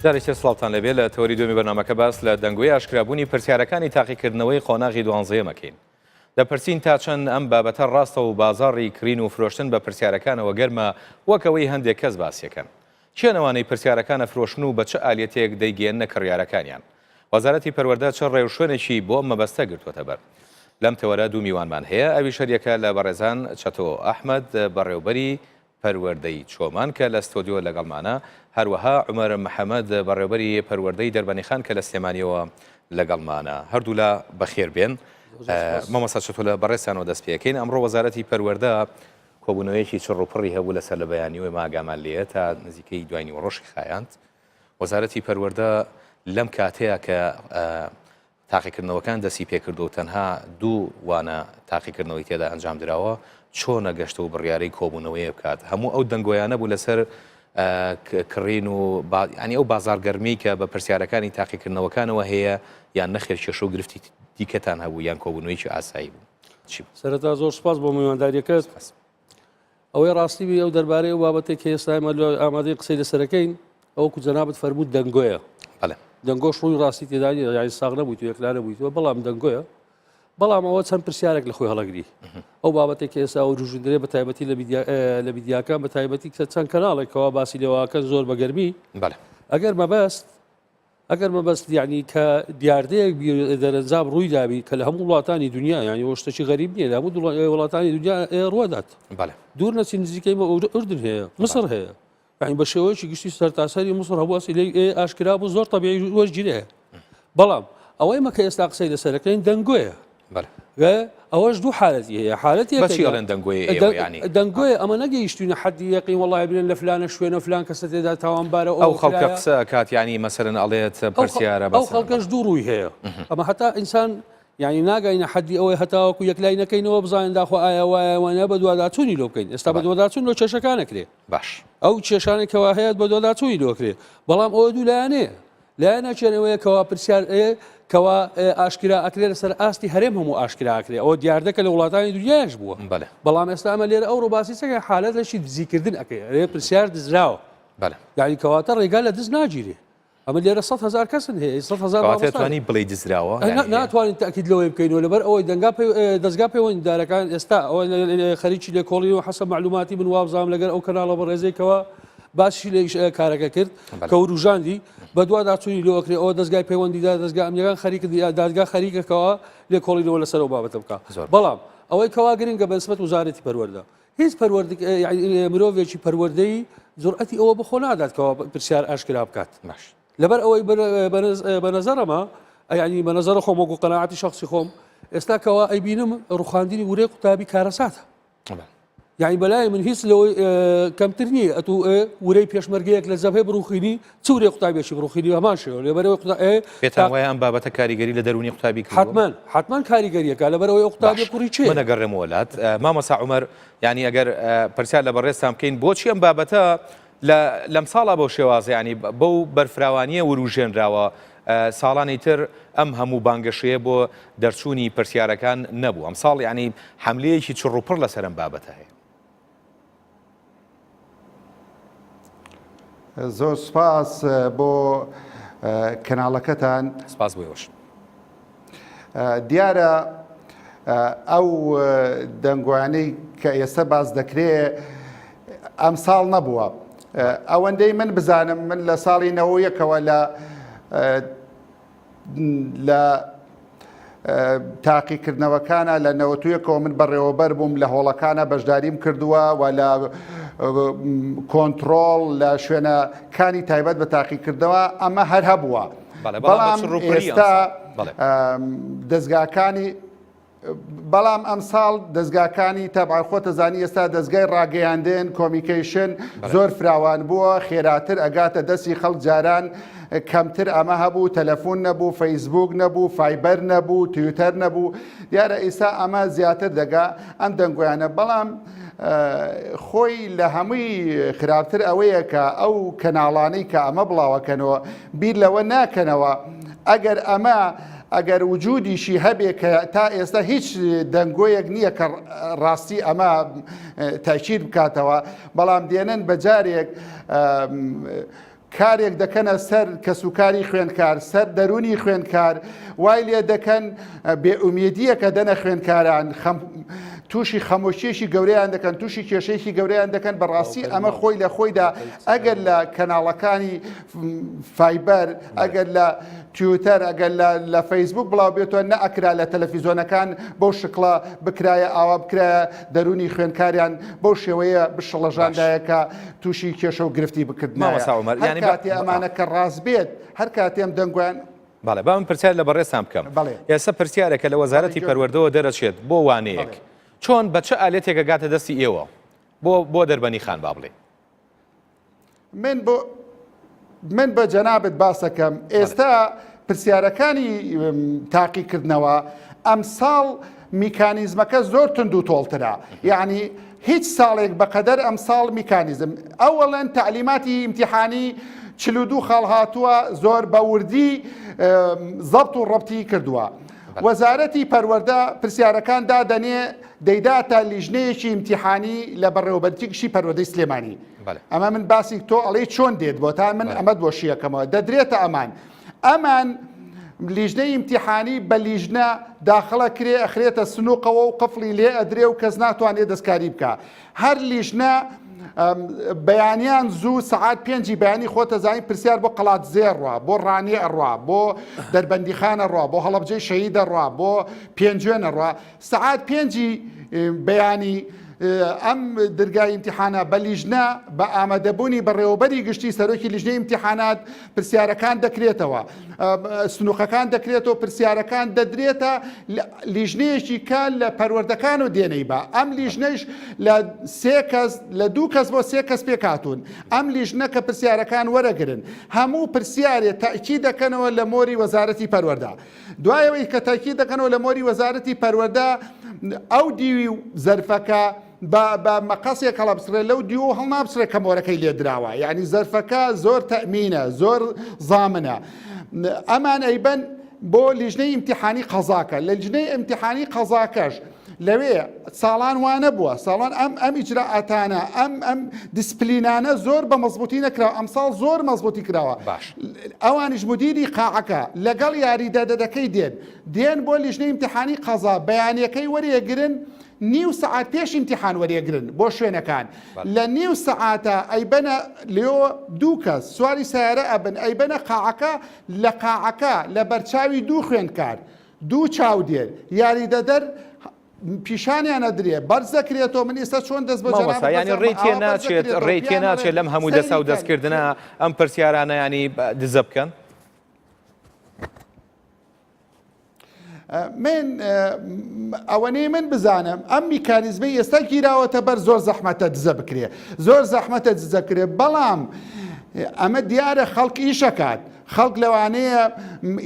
جارێکی سڵاوتان لێبێ لە تەوەری دومی بەرنامەکە باس لە دەنگۆی ئاشکرابوونی پرسیارەکانی تاقیکردنەوەی قۆناغی دوانزەیەمەکەین. دەپرسین تا چەند ئەم بابەتە ڕاستە و بازاڕی کڕین و فرۆشتن بە پرسیارەکانەوە گەرمە وەک ئەوەی هەندێک کەس باسیەکەن. کێن ئەوانەی پرسیارەکان ئەفرۆشن و بە چ ئالیەتێک دەیگەیەننە کڕیارەکانیان؟ وەزارەتی پەروەردە چ ڕێوشوێنێکی بۆ ئەم مەبەستە گرتووەتە بەر؟ لەم تەوەرە دوو میوانمان هەیە ئەویش هەریەکە لە بەڕێزان چەتۆ ئەحمەد بەڕێوبەری پەروەردەی چۆمان کە لە ستۆدیۆ لەگەڵمانە، هەروەها عومەر محەمەد بەڕێوبەری پەروەردەی دەربەنیخان کە لە سلێمانیەوە لەگەڵمانە. هەردوولا بەخێر بێن. مامۆستا چەتۆ لە بەڕێزتانەوە دەست پێکەین. ئەمڕۆ وەزارەتی پەروەردە کۆبوونەوەیەکی چڕ و پڕی هەبوو لەسەر لە بەیانیەوە ئێمە ئاگامان لێیە تا نزیکەی دوای نیوەڕۆشی خایاند. وەزارەتی پەروەردە لەم کاتەیە کە تاقیکردنەوەکان دەستی پێکردووە و تەنها دوو وانە تاقیکردنەوەی تێدا ئەنجام دراوە، چۆنە گەشتە و بڕیارەی کۆبوونەوەیە بکات؟ هەموو ئەو دەنگۆیانە بوو لەسەر کڕین و ینی ئەو بازاڕگەرمی کە بە پرسیارەکانی تاقیکردنەوەکانەوە هەیە یان نەخێر کێشە و گرفتی دیکەتان هەبوو یان کۆبوونەوەیەکی ئاسایی بوو؟ چی بوو؟ سەرەتا زۆر سوپاس بۆ میوانداریەکەت. ئەوەی ڕاستی بی ئەو دەربارەی ئەو بابەتێک کە ئێستا ئێمە ئامادەی قسەی لەسەرەکەین ئەوەکو جەنابت فەرمووت دەنگۆیە دەنگۆش ڕووی ڕاستی تێدا نییە یانی ساغ نەبوویت و یەکلا نەبوویتەوە بەڵام دەنگۆیە بەڵام ئەوە چەند پرسیارێک لە خۆی هەڵەگری ئەو بابەتێک کە ئێستا وروژدرێ بە تایبەتی لە میدیاکان بە تایبەتی کە چەند کەناڵێکەوە باسی لێواکەن زۆر بە گەرمی ئەگەر مەبەست ئەگەر مەبەست یعنی کە دیاردەیەک دەرەنجام ڕووی دابی کە لە هەموو وڵاتانی دنیا یعنی ئەوە شتێکی غەریب نییە لە هەموو وڵاتانی دنیا ڕوەدات دوور نەچین نزیکەی ئوردن هەیە مسر هەیە. یعنی بە شێوەیەکی گشتی سەرتاسەری موسڵ هەبوو ئەسیلەی ئاشکرا بوو زۆر تەبیعی وەرگیرێ بەڵام ئەوەی مە کە ئێستا قسەی لەسەرەکەین دەنگۆیە ئەوەش دوو حالەتی هەیە حالەتی بەچی ئەڵێن دەنگۆیە ئێوە یانی دەنگۆیە ئەمە نەگەیشتوینە حەدی یەقین وەڵی بلێن لە فلانە شوێنە فلان کەسە تێدا تاوانبارە ئەو خەڵکە قسە ئەکات یانی مەسەلەن ئەڵێت پرسیارە ئەو خەڵکەش دوو ڕووی هەیە ئەمە هەتا ئینسان یعنی ناگەینە حەدی ئەوەی هەتاوەکو یەکلای نەکەینەوە بزانین داخۆ ئایا وایە وانە بەدواداچوونی لۆ بکەین ئێستا بەدواداچوون لۆ کێشەکان ئەکرێ باش ئەو کێشانێک کەوا هەیە بەدواداچوونی لۆ کرێ بەڵام ئەوە دوو لایەنەیە لایەنەکیان ئەوەیە کەوا پرسیار کەوا ئاشکرا ئەکرێ لەسەر ئاستی هەرێم هەموو ئاشکرا ئەکرێ ئەوە دیاردەکە لە وڵاتانی دنیاش بووە بەڵێ بەڵام ئێستا ئەمە لێرە ئەو ڕۆباسی چەکە حالەت لەشی دزیکردن ئەکرێ ئەرێ پرسیار دزراوە بەڵێ یعنی کەواتە ڕێگا لە دز ناگیرێ ئەمە لێرە 100 هزار کەسن هەیە 100 هزار کەواتە توانی بڵێ دزراوە ناتوانین تاکید لەوەی بکەینەوە لەبەر ئەوەی دەنگا دەستگا پەیوەندیدارەکان ئێستا ئەوە خەریکی لێکۆڵی و حەسە معلوماتی من وابزانام لەگەر ئەو کەناڵە بەڕێزێکەوە باسی لە کارەکە کرد کە وروژاندی بەدواداچوونی لۆ ئەکرێ ئەوە دەزگای پەیوەندیدار دەزگا ئەمنیەکان خەریکن دادگا خەریکەکەوە لێکۆڵینەوە لەسەر ئەو بابەتە بکا بەڵام ئەوەی کەوا گرنگە بەنسبەت وزارەتی پەروەردە هیچ پەروەرد مرۆڤێکی پەروەردەی جورئەتی ئەوە بەخۆ نادات کەوا پرسیار ئاشکرا بکات باش لەبەر ئەوەی بە نەزەرەمە یعنی بە نەزەرە خۆم وەکو قەناعەتی شخصی خۆم ئێستا کەوا ئەیبینم ڕوخاندنی ورەی قوتابی کارەساتە یانی بەلای من هیچ لەوەی کەمتر نییە ئەتوو ورەی پێشمەرگەیەک لە جەبهەی بڕوخینی چ ورەی قوتابیەکی بڕوخینی هەمان شێوە لەبەرەوەی قوتا پێتان وایە ئەم بابەتە کاریگەری لە دەروونی قوتابی کردووە؟ حتمما حتمما کاریگەریەکە لەبەرەوەی ئەو قوتابیە کوڕی چێ من ئەگەڕێمەوە لات مامۆستا عومەر یانی ئەگەر پرسیار لە بەڕێزتان بکەین بۆچی ئەم بابەتە لە لەمساڵا بەو شێوازە یانی بەو بەرفراوانییە وروژێنراوە ساڵانی تر ئەم هەموو بانگەشەیە بۆ دەرچوونی پرسیارەکان نەبوو ئەمساڵ یانی حەملەیەکی چڕوپڕ لەسەر ئەم بابەتە هەیە. زۆر سپاس بۆ کەناڵەکەتان. سپاس بۆ ئێوەش. دیارە ئەو دەنگۆیانەی کە ئێستا باس دەکرێ ئەمساڵ نەبووە ئەوەندەی من بزانم من لە ساڵی نەوە یەکەوە لە لە تاقیکردنەوەکانە لە نەوەتویەکەوە من بەڕێوەبەر بووم لە هۆڵەکانە بەشداریم کردووە و لە کۆنتترۆڵ لە شوێنەکانی تایبەت بە تاقیکردنەوە ئەمە هەر هەبووە بەڵام ئێستا دەزگاکانی بەڵام ئەمساڵ دەزگاکانی تەبعەن خۆتە زانی ئێستا دەزگای ڕاگەیاندن communication زۆر فراوان بووە خێراتر ئەگاتە دەستی خەڵک جاران کەمتر ئەمە هەبوو تەلەفۆن نەبوو فەیسبوک نەبوو فایبەر نەبوو تویتەر نەبوو دیارە ئیسا ئەمە زیاتر دەگا ئەم دەنگۆیانە بەڵام خۆی لە هەمووی خراپتر ئەوەیە کە ئەو کەناڵانەی کە ئەمە بڵاوەکەنەوە بیر لەوە ناکەنەوە ئەگەر ئەمە ئەگەر وجودیشی هەبێ کە تا ئێستا هیچ دەنگۆیەک نییە کە ڕاستی ئەمە تاکیر بکاتەوە بەڵام دێنن بە جارێک کارێک دەکەنە سەر کەسوکاری خوێندکار سەر دەرونی خوێندکار وای لێ دەکەن بێئومێدیەکە دەنە خوێندکاران خەم تووشی خەمۆکیەکی گەورەیان دەکەن تووشی کێشەیەکی گەورەیان دەکەن بەڕاستی ئەمە خۆی لە خۆیدا ئەگەر لە کەناڵەکانی فایبەر ئەگەر لە تویتەر ئەگەر لە فەیسبوک بڵاو بێتەوە نەئەکرا لە تەلەفیزۆنەکان بەو شکڵە بکرایە ئاوا بکرایە دەرونی خوێندکاریان بەو شێوەیە بشڵەژاندایە کە تووشی کێشە و گرفتی بکردنایە هەر کاتێ ئەمانە کە ڕاست بێت هەر کاتێ ئەم دەنگۆیان بەڵێ با من پرسیار لە بەڕێزتان بکەم ئێستا پرسیارێکە لە وەزارەتی پەروەردەوە دەرەچێت بۆ وانەیەک چۆن بە چ ئالێتێک ئەگاتە دەستی ئێوە بۆ بۆ دەربەنی خان با بڵێ من بۆ من بە جەنابت باسەکەم ئێستا پرسیارەکانی تاقیکردنەوە ئەمساڵ میکانیزمەکە زۆر تند و تۆڵترە یعنی هیچ ساڵێک بەقەدەر ئەمساڵ میکانیزم ئەوەڵەن تەعلیماتی ئیمتیحانی 42 خاڵ هاتووە زۆر بە وردی زەبت و ڕەبتی کردووە وەزارەتی پەروەردە پرسیارەکان دادەنێ دەیداتە لیژنەیەکی ئیمتیحانی لە بەڕێوەبەرتی گشتی پەروەردەی سلێمانی ئەمە من باسی تۆ ئەڵێی چۆن دێت بۆ تا من ئەمەت بۆ شیەکەمەوە دەدرێتە ئەمان ئەمان لیژنەی ئیمتیحانی بە لیژنە داخڵە کرێ ئەخرێتە سنوقەوە و قفڵی لێ ئەدرێ و کەس ناتوانێت دەستکاری بکە هەر لیژنە بەیانیان زوو سەعات پێنجی بەیانی خۆتە زانین پرسیار بۆ قەڵات زێڕە بۆ ڕانیە ئەڕوا بۆ دەربەندیخانە ڕوا بۆ هەڵەبجەی شەهیدە ڕوا بۆ پێنجوێنە ڕوا سەعات پێنجی بەیانی. ئەم درگای ئیمتیحانە بە لیژنە بە ئامادەبوونی بەڕێوەبەری گشتی سەرۆکی لیژنەی ئیمتیحانات پرسیارەکان دەکرێتەوە سنووقەکان دەکرێتەوە پرسیارەکان دەدرێتە لیژنەیەکی کە لە پەروەردەکان و دێنەی بە ئەم لیژنەیش لە سێ کەس لە دوو کەس بۆ سێ کەس پێکهاتوون ئەم لیژنە کە پرسیارەکان وەرەگرن هەموو پرسیارێ تەئکید دەکەنەوە لە مۆری وەزارەتی پەروەردە دوای ئەوەی کە تەئکید دەکەنەوە لە مۆری وەزارەتی پەروەردە ئەو دیوی زەرفەکە بە بە مەقەسێک هەڵەبچڕێ لەو دیو هەڵنابچڕێ کە مۆرەکەی لێدراوە یعنی زەرفەکە زۆر تەئمینە زۆر زامنە ئەمان ئەیبەن بۆ لیژنەی ئیمتیحانی قەزاکە لە لیژنەی ئیمتیحانی قەزاکەش لەوێ ساڵان وانەبووە ساڵان ئەم ئەم ئیجرائاتانە ئەم ئەم دیسپلینانە زۆر بە مەزبوتی نەکراوە ئەمساڵ زۆر مەزبوتی کراوە باش ئەوانیش مدیری قاعەکە لەگەڵ یاریدەدەرەکەی دێن دێن بۆ لیژنەی ئیمتیحانی قەزا بەیانەکەی وەرێگرن نیو سەعات پێش ئیمتیحان وەرێگرن بۆ شوێنەکان لە نیو سەعاتە ئەیبەنە لێ دوو کەس سواری سیارە ئەبن ئەیبەنە قاعەکە لە قاعەکە لە بەرچاوی دوو خوێندکار دوو چاودێر، یاریدەدەر، پیشانیان ئەدرێ، بەرز دەکرێتەوە، من ئێستا چۆن دەست بۆ جەنابت مامۆستا یانی بەزەم، ڕێی تێ ئاوا بەرز ناچێت دەکرێتەوە، ڕێی تێ پێیان ناچێت ئەڵێن لەم هەموو سەیری دەسا و کەن. دەستکردنە ئەم پرسیارانە ینی دزە بکەن؟ من ئەوەنەی من بزانم ئەم میکانیزمەی ئێستا گیراوەتە بەر زۆر زەحمەتە دزە بکرێ زۆر زەحمەتە دزە کرێ بەڵام ئەمە دیارە خەڵک ئیشەکات خەڵک لەوانەیە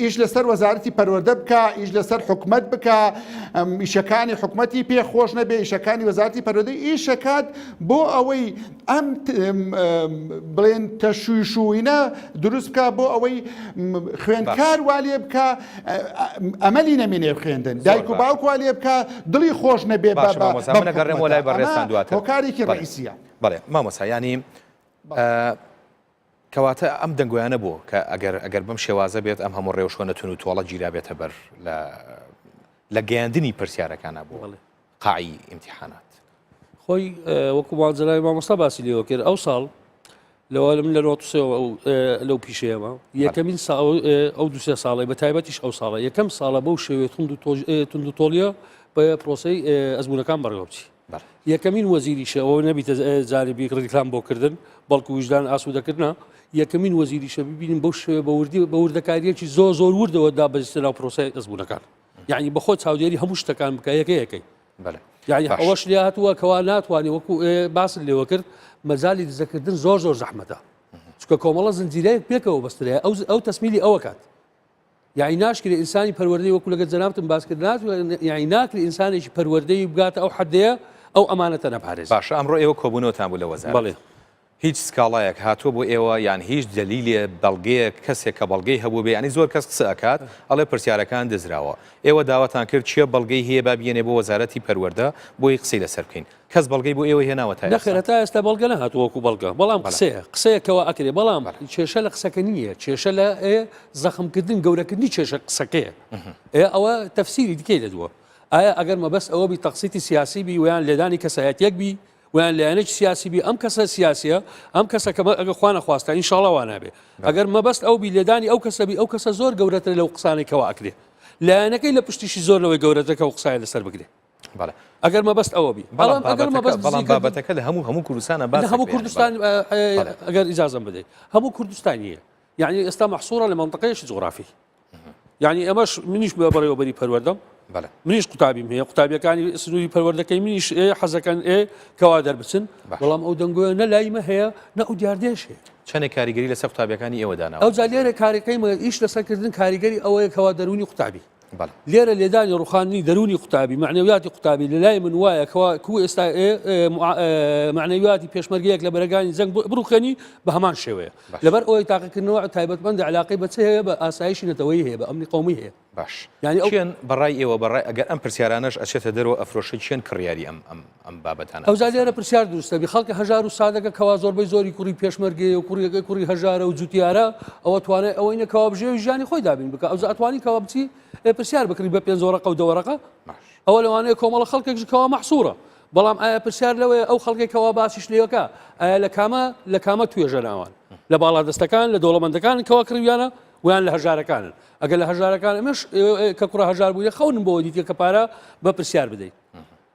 ئیش لەسەر وەزارەتی پەروەردە بکا، ئیش لەسەر حکومەت بکا، ئیشەکانی حکومەتی پێ خۆش نەبێ، ئیشەکانی وەزارەتی پەروەردە ئیشەکات بۆ ئەوەی ئەم بڵێن تەشویشوینە دروست بکا بۆ ئەوەی خوێندکار وا لێ بکا ئەمەلی نەمێنێ خوێندن دایک و باوک وا لێ بکا دڵی خۆش نەبێ باشە مامۆستا من ئەگەڕێمەوە لای بەڕێزتان دواتر هۆکارێکی ڕئیسیە. بەڵێ مامۆستا یانی کەواتە ئەم دەنگۆیانە بۆ کە ئەگەر ئەگەر بەم شێوازە بێت ئەم هەموو ڕێوشوێنە تون و تۆڵە گیرابێتە بەر لە لە گەیاندنی پرسیارەکانە بۆ قاعی ئیمتیحانات. خۆی وەکو ماجەرای مامۆستا باسی لێوە کرد ئەو ساڵ لەوە من لە نۆتسێ لەو پیشەیەمە یەکەمین ئەو دوسێ ساڵی بە تایبەتیش ئەو ساڵە یەکەم ساڵە بەو شێوێ تند و تۆڵیە بە پرۆسی ئەزمونونەکان بەڕێوە بچی یەکەمین وەزیریشە ئەوە نەبیتە جانبی ڕیکلام بۆ کردن بەڵکو ویژدان ئاسوودەکردە یەکەمین وەزیریشە ببینین بەو شێوە بە وردی بە وردەکاریەکی زۆر زۆر وردەوە دابەزیتە ناو پرۆسەی ئەزموونەکان یعنی بەخۆ چاودێری هەموو شتەکان بکە یەکە یەکەی یعنی ئەوەش لێ هاتووە کەوا ناتوانانی وەکو باست لێوە کرد مەجای دزەکردن زۆر زۆر زەحمەتە چکە کۆمەڵە زنجیرەیەک پێکەوە بەسترەیە ئەو ئەو تەسمیلی ئەوە کات یەعنی ناشکرێ ئینسانی پەروەردەی وەکو لەگەر جەنابتم باس کرد یەعنی ناکرێ ئینسانێکی پەروەردەی بگاتە ئەو حەدەیە ئەو ئەمانەتە نەپارێزێ. باشە ئەمڕۆ ئێوە کۆبوونەوەتان بوو لە وەزارەت بەڵێ. هیچ سکاڵایەک هاتووە بۆ ئێوە یان هیچ دەلیلێ بەڵگەیەک کەسێک کە بەڵگەی هەبووبێ یانی زۆر کەس قسە ئەکات ئەڵێ پرسیارەکان دزراوە ئێوە داواتان کرد کێ بەڵگەی هەیە با بیەنێ بۆ وەزارەتی پەروەردە بۆی قسەی لەسەر بکەین کەس بەڵگەی بۆ ئێوە هێناوە تا نەخێر ئێستا؟ هەتا ئێستا بەڵگە نەهاتووە وەکو بەڵگە بەڵام قسەیە قسەیە کەوا ئەکرێ بەڵام کێشە لە قسەکە نییە کێشە لە ئێ زەخمکردن گەورەکردنی کێشە قسەکەیە ئێ ئەوە تەفسیری دیکەی لە دووە ئایا ئەگەر مەبەست ئەوە بی تەقسیتی سیاسی بی ویان لێدانی کەسایەتیەک بی ویان لایەنێکی سیاسی بی ئەم کەسە سیاسیە ئەم کەسە کە ئەگە خوانە خواستە ئینشاڵا وا نابێ ئەگەر مەبەست ئەو بی لێدانی ئەو کەسە بی ئەو کەسە زۆر گەورەترە لەو قسانەی کەوا ئەکرێ لایەنەکەی لە پشتیشی زۆر لەوەی گەورەترە کە ئەو قسایە لەسەر بگرێ بەڵێ ئەگەر مەبەست ئەوە بی بەڵام ئەگەر مەبەست بەڵام بابەتەکە لە هەموو هەموو کوردستانە باس هەموو کوردستان ئەگەر ئیجازەم بدەیت هەموو کوردستان نییە یعنی ئێستا مەحسوڕە لە منطقەیەکی جوغرافی یعنی ئەمەش منیش بە بەڕێوەبەری پەروەردەم منیش قوتابیم هەیە قوتابیەکانی سنووری پەروەردەکەی منیش ئێ حەزەکەن ئێ کەوا دەربچن بەڵام ئەو دەنگۆیە نە لای مە هەیە نە ئەو دیاردەیەش هەیە چەندێک کاریگەری لەسەر قوتابیەکانی ئێوە داناوە ئەو جا لێرە کارەکەی ئیش لەسەرکردن کاریگەری ئەوەیە کەوا دەروونی قوتابی لێرە لێدانی ڕوخاندنی دەروونی قوتابی، مەعنەویاتی قوتابی لە لای من وایە کەوا کو ئێستا مەعنەویاتی پێشمەرگەیەک لە بەرەگانی جەنگ بڕوخێنی بە هەمان شێوەیە. لەبەر ئەوەی تاقیکردنەوە تایبەتمەندە علاقەی بە چ هەیە بە ئاسایشی نەتەوەیی هەیە بە ئەمنی قەومی هەیە. باش. یانی ئەو کێن بەڕای ئێوە بەڕای ئەگەر ئەم پرسیارانەش ئەچێتە دەرەوە ئەفرۆشێ کێن کڕیاری ئەم ئەم ئەم بابەتانە ئەوجا لێرە پرسیار دروست دەبی خەڵکە هەژار و سادەکە کەوا زۆربەی زۆری کوڕی پێشمەرگەیە و کوڕیەکەی کوڕی هەژارە و جوتیارە ئەوە توانای ئەوەی نیە کەوا بژێوی ژیانی خۆی دابین بکە ئەوجا ئەتوانی کەوا بچی پرسیار بکڕی بە پێنج وەرەقە و دە وەرەقە ئەوە لەوانەیە کۆمەڵە خەڵکێکش کەوا مەحسوورە بەڵام ئایا پرسیار لەوەیە ئەو خەڵکێک کەوا باسیش لێوەکە ئایا لە کامە لە کامە توێژە ناوان لە باڵادەستەکان لە دەوڵەمەندەکان کەوا کڕیویانە ویان لە هەژارەکانن ئەگەر لە هەژارەکان ئەمەش کە کوڕە هەژار بوویە خەونم بۆ دیتە کە پارە بە پرسیار بدەیت.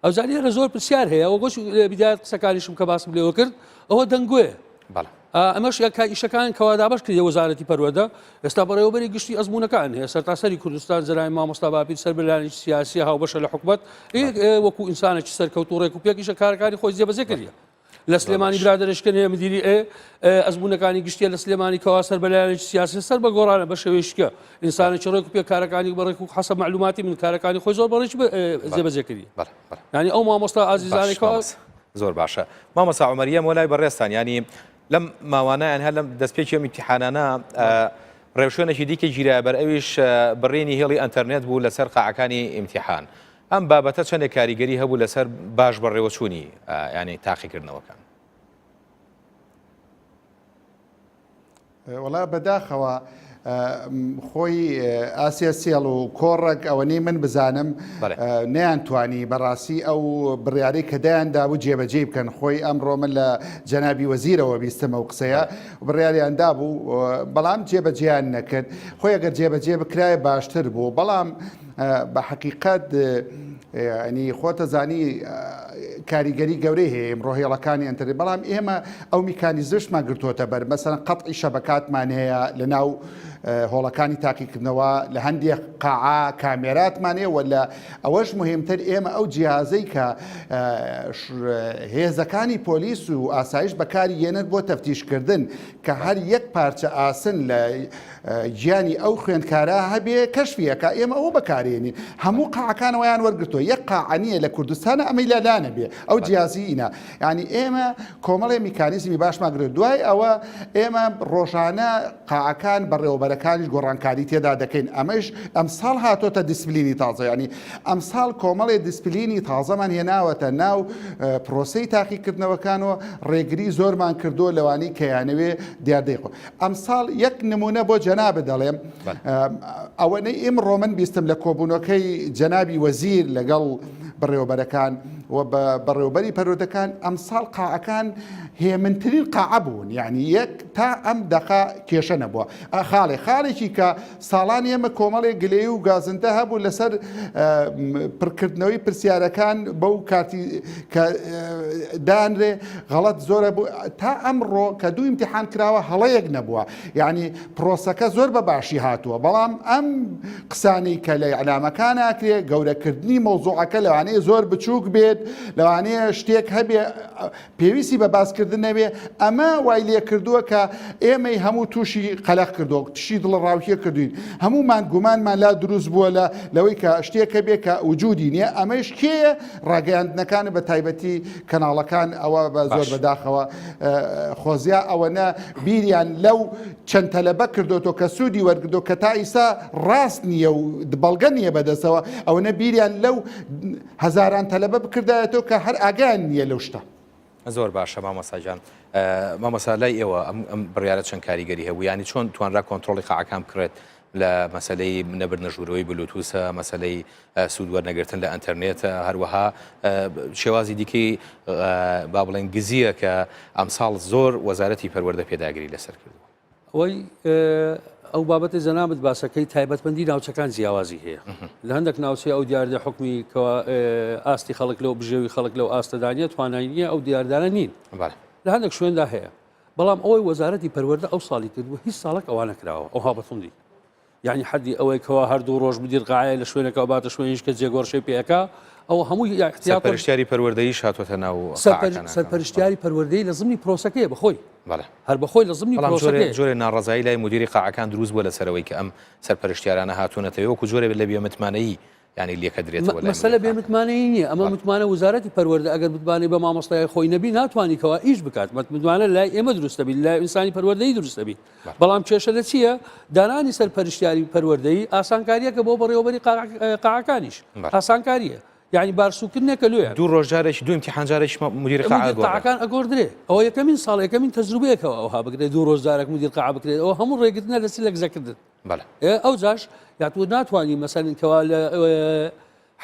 ئەوجا لێرە زۆر پرسیار هەیە وە گۆش بدایەت قسەکانیشم کە باسم لێوە کرد ئەوە دەنگۆیە ئەمەش یەکە ئیشەکان کەوا دابش کردی وەزارەتی پەروەردە ئێستا بەڕێوەبەری گشتی ئەزمونونەکان هەیە سەرتاسەری کوردستان جەنابی مامۆستا باپیر سەر بەلایەنی سیاسی هاوبەشە لە حکومت وەکو ئینسانێکی سەرکەوتوو ڕێک و پێکیشە کارەکانی خۆی جێبەجێ کردیە لە سلێمانی برادەرشکن هەیە مدیری ئێ ئەزمونونەکانی گشتیە لە سلێمانی کەوا سەر بەلایەنێکی سیاسی سەر بە گۆڕانە بە شێوەیشکە ئینسانێکی ڕێک و پێ کارەکانی بەڕێک و حەسە معلوماتی من کارەکانی خۆی زۆر بەڕێک جێبەجێ کردی ینی ئەو مامۆستا ئازیزانێک زۆر باشە مامۆستا عومەر یەم وەلای بەڕێزتان ینی لەم ماوانە یان هەر لەم دەستپێکی ئەم ئیمتیحانانە ڕێوشوێنێکی دیکە گیرایە بەر ئەویش بڕینی هێڵی ئەنتەرنێت بوو لەسەر قاعەکانی ئیمتیحان ئەم بابەتە چەندێک کاریگەری هەبوو لەسەر باش بەڕێوەچوونی ینی تاقیکردنەوەکان؟ وەڵا بەداخەوە خۆی ئاسیا سێڵ و کۆڕەک ئەوەنەی من بزانم نەیانتوانی بەڕاستی ئەو بڕیارەی کە دایان دابوو جێبەجێ بکەن خۆی ئەمڕۆ من لە جەنابی وەزیرەوە بیستم ئەو قسەیە بڕیاریان دابوو بەڵام جێبەجێیان نەکرد خۆی ئەگەر جێبەجێ بکرایە باشتر بوو بەڵام بە حەقیقەت ینی خۆتە زانی کاریگەری گەورەی هەیە ئمڕۆ هێڵەکانی ئەتەرنێت بەڵام ئێمە ئەو میکانیزمشمان گرتووەتە بەر مەسەن قەتعی شەبەکاتمان هەیە لە ناو هۆڵەکانی تاقیکردنەوە لە هەندێک قاعە کامێراتمان هەیە و لە ئەوەش مهمتر ئێمە ئەو جیازەی کە هێزەکانی پۆلیس و ئاسایش بەکاری یەنن بۆ تەفتیشکردن کە هەر یەک پارچە ئاسن لە گیانی ئەو خوێندکارە هەبێ کەشفی ئەکا ئێمە ئەوە بەکارێنین هەموو قاعەکان ئەویان وەرگرتووە یەک قاعە نییە لە کوردستانە ئەمەی لا لانەبێ ئەو جیازی ئینە یعنی ئێمە کۆمەڵێ میکانیزمی باشمان گرت دوای ئەوە ئێمە ڕۆژانە قاعەکان بەڕێوەبەرەکانیش گۆڕانکاری تێدا دەکەین ئەمەش ئەمساڵ هاتۆتە دیسپلینی تازە ینی ئەمساڵ کۆمەڵێ دیسپلینی تازەمان هێناوەتە ناو پرۆسەی تاقیکردنەوەکانەوە ڕێگری زۆرمان کردووە لەوانی کە یانەوێ دیاردەی خۆ ئەمساڵ یەک نمونە بۆ جەنابت دەڵێم ئەوەنەی ئیمڕۆ من بیستم لە کۆبوونەکەی جەنابی وەزیر لەگەڵ بەڕێوەبەرەکان و بە بەڕێوبەری پەرۆدەکان ئەمساڵ قاعەکان هێمنترین قاعە بوون یعنی یەک تا ئەم دەقە کێشە نەبووە خاڵێ خاڵێکی کە ساڵان ئێمە کۆمەڵێک گلەیی و گازندە هەبوو لەسەر پڕکردنەوەی پرسیارەکان بەو کارتی کە دانرێ غەڵەت زۆرە بوو تا ئەمڕۆ کە دوو ئیمتیحان کراوە هەڵەیەک نەبووە یعنی پرۆسەکە زۆر بە باشی هاتووە بەڵام ئەم قسانەی کە لە ئیعلامەکان ئاکرێ گەورەکردنی مەوزوعەکە لەوانەیە زۆر بچووک بێت لەوانەیە شتێک هەبێ پێویستی بە باسکردن نەبێ، ئەمە وای لێکردووە کە ئێمەی هەموو تووشی قەلەق کردووە، تووشی دڵەڕاوکێ کردووین، هەموومان گومانمان لا دروست بووە لە لەوەی کە شتێک هەبێ کە وجودی نییە، ئەمەیش کێیە؟ ڕاگەیاندنەکان بە تایبەتی کەناڵەکان، ئەوە بە زۆر بەداخەوە خۆزیا ئەوەنە بیریان لەو چەند تەلەبە کردۆتەوە کە سوودی وەرگرتووە کە تا ئیستا ڕاست نییە و بەڵگە نییە بەدەستەوە، ئەوەنە بیریان لەو هەزاران تەلەبە بکردایەتەوە کە هەر ئاگایان نییە لەو شتە. زۆر باشە مامۆستا گیان. مامۆستا لای ئێوە ئەم ئەم بڕیارە چەند کاریگەری هەبوو یانی چۆن توانرا کۆنترۆڵی قاعەکان بکرێت لە مەسەلەی نەبردنە ژوورەوەی بلوتوسە مەسەلەی سوود وەرنەگرتن لە ئەنتەرنێتە هەروەها شێوازی دیکەی با بڵێن گزیە کە ئەمساڵ زۆر وەزارەتی پەروەردە پێداگری لەسەر کردووە. ئەوەی ئەو بابەتی جەنابت باسەکەی تایبەتمەندی ناوچەکان جیاوازی هەیە لە هەندێک ناوچەی ئەو دیاردە حکومی کەوا ئاستی خەڵک لەو بژێوی خەڵک لەو ئاستەدانە توانای نییە ئەو دیاردانە نین لە هەندێک شوێندا هەیە بەڵام ئەوەی وەزارەتی پەروەردە ئەو ساڵی کردووە هیچ ساڵک ئەوانە کراوە ئەوها بەتوندی یانی حەدی ئەوەی کەوا هەر دوو ڕۆژ مدیر قاعەیە لە شوێنێکەوە باتە شوێنیش کە جێگۆڕشەی پێ ئەکا ئەوە هەمووی احتیاط سەرپەرشتیاری پەروەردەییش هاتووەتە ناو قاعەکانەکە. سەرپەرشتیاری پەروەردەیی لە زمنی پرۆسەکەیە بەخۆی بەڵێ. هەر بەخۆی لە زمنی بەڵام جۆرێ پرۆسەکەیە. جۆرێ ناڕەزایی لای مدیری قاعەکان دروست بووە لەسەر ئەوەی کە ئەم سەرپەرشتیارانە هاتوونەتەوێ وەکوو جۆرێ لە بێمتمانەیی یانی لێکەدرێتەوە لای مەسەلە مدیر بێ قاعەکان. متمانەیی نییە ئەمە بەڵێ. متمانە وزارەتی پەروەردە ئەگەر متمانەی بە مامۆستای خۆی نەبی ناتوانی کەوا ئیش بکات متمانە لای ئێمە دروست دەبی لای ئینسانی پەروەردەیی دروست دەبی بەڵام کێشە لە چییە؟ دانانی سەرپەرشتیاری پەروەردەیی ئاسانکارییەکە بۆ بەڕێوەبەری قاعەکانیش ئاسانکارییە یعنی بارسوکردنێکە لۆیان دوو ڕۆژ جارێکی دوو امتحان جارێکی مدیر قاعە مدیر قاعەکان ئەگۆڕدرێ ئەوە یەکەمین ساڵ یەکەمین تەجروبەیەکەوە ئەوها بکرێت دوو ڕۆژ جارێک مدیر قاعە بکرێت ئەوە هەموو ڕێگرتنە لە سلک زەکردن بەڵێ ئەو جاش یا تۆ ناتوانانی مەسەلەن کەوا لە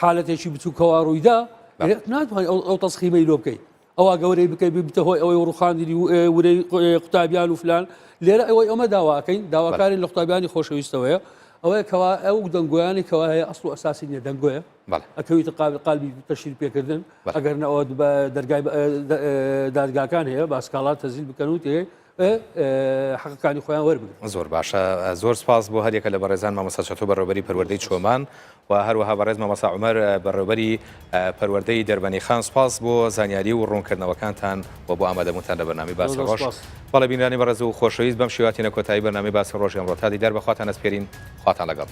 حالەتێکی بچووکەوە ڕوویدا ناتوانانی ئەو تەسخیمەی لۆ بکەیت ئەوا گەورەی بکەی ببتە هۆی ئەوەی ڕوخاندنی ورەی قوتابیان و فلان لێرە ئەوەی ئەمە داواکەین داواکارین لە قوتابیانی خۆشەویستەوەیە. ئەوەیە کەوا ئەو دەنگۆیانی کەوا هەیە ئەسڵ و ئەساسی نیە دەنگۆیە ئەکەویتە قابل قالبی تەشهیر پێکردن ئەگەر نەوە بە دەرگای دادگاکان هەیە باسکاڵا تەزیل بکەن و تێ حەقەکانی خۆیان وەربگرن. زۆر باشە زۆر سپاس بۆ هەریەکە لە بەڕێزان مامۆستا چەتۆ بەڕێوەبەری پەروەردەی چۆمان و هەروەها بەڕێز مامۆستا عومەر بەڕێوەبەری پەروەردەی دەربەنی خان سپاس بۆ زانیاری و ڕوونکردنەوەکانتان و بۆ ئامادەبوونتان لە بەرنامەی باسی ڕۆژ. بەڵێ بینەرانی بەڕێز و خۆشەویست بەم شێوە هاتینە کۆتایی بەرنامەی باسی ڕۆژی ئەمڕۆ تا دیدار بە خواتان ئەسپێرین خواتان لەگەڵ.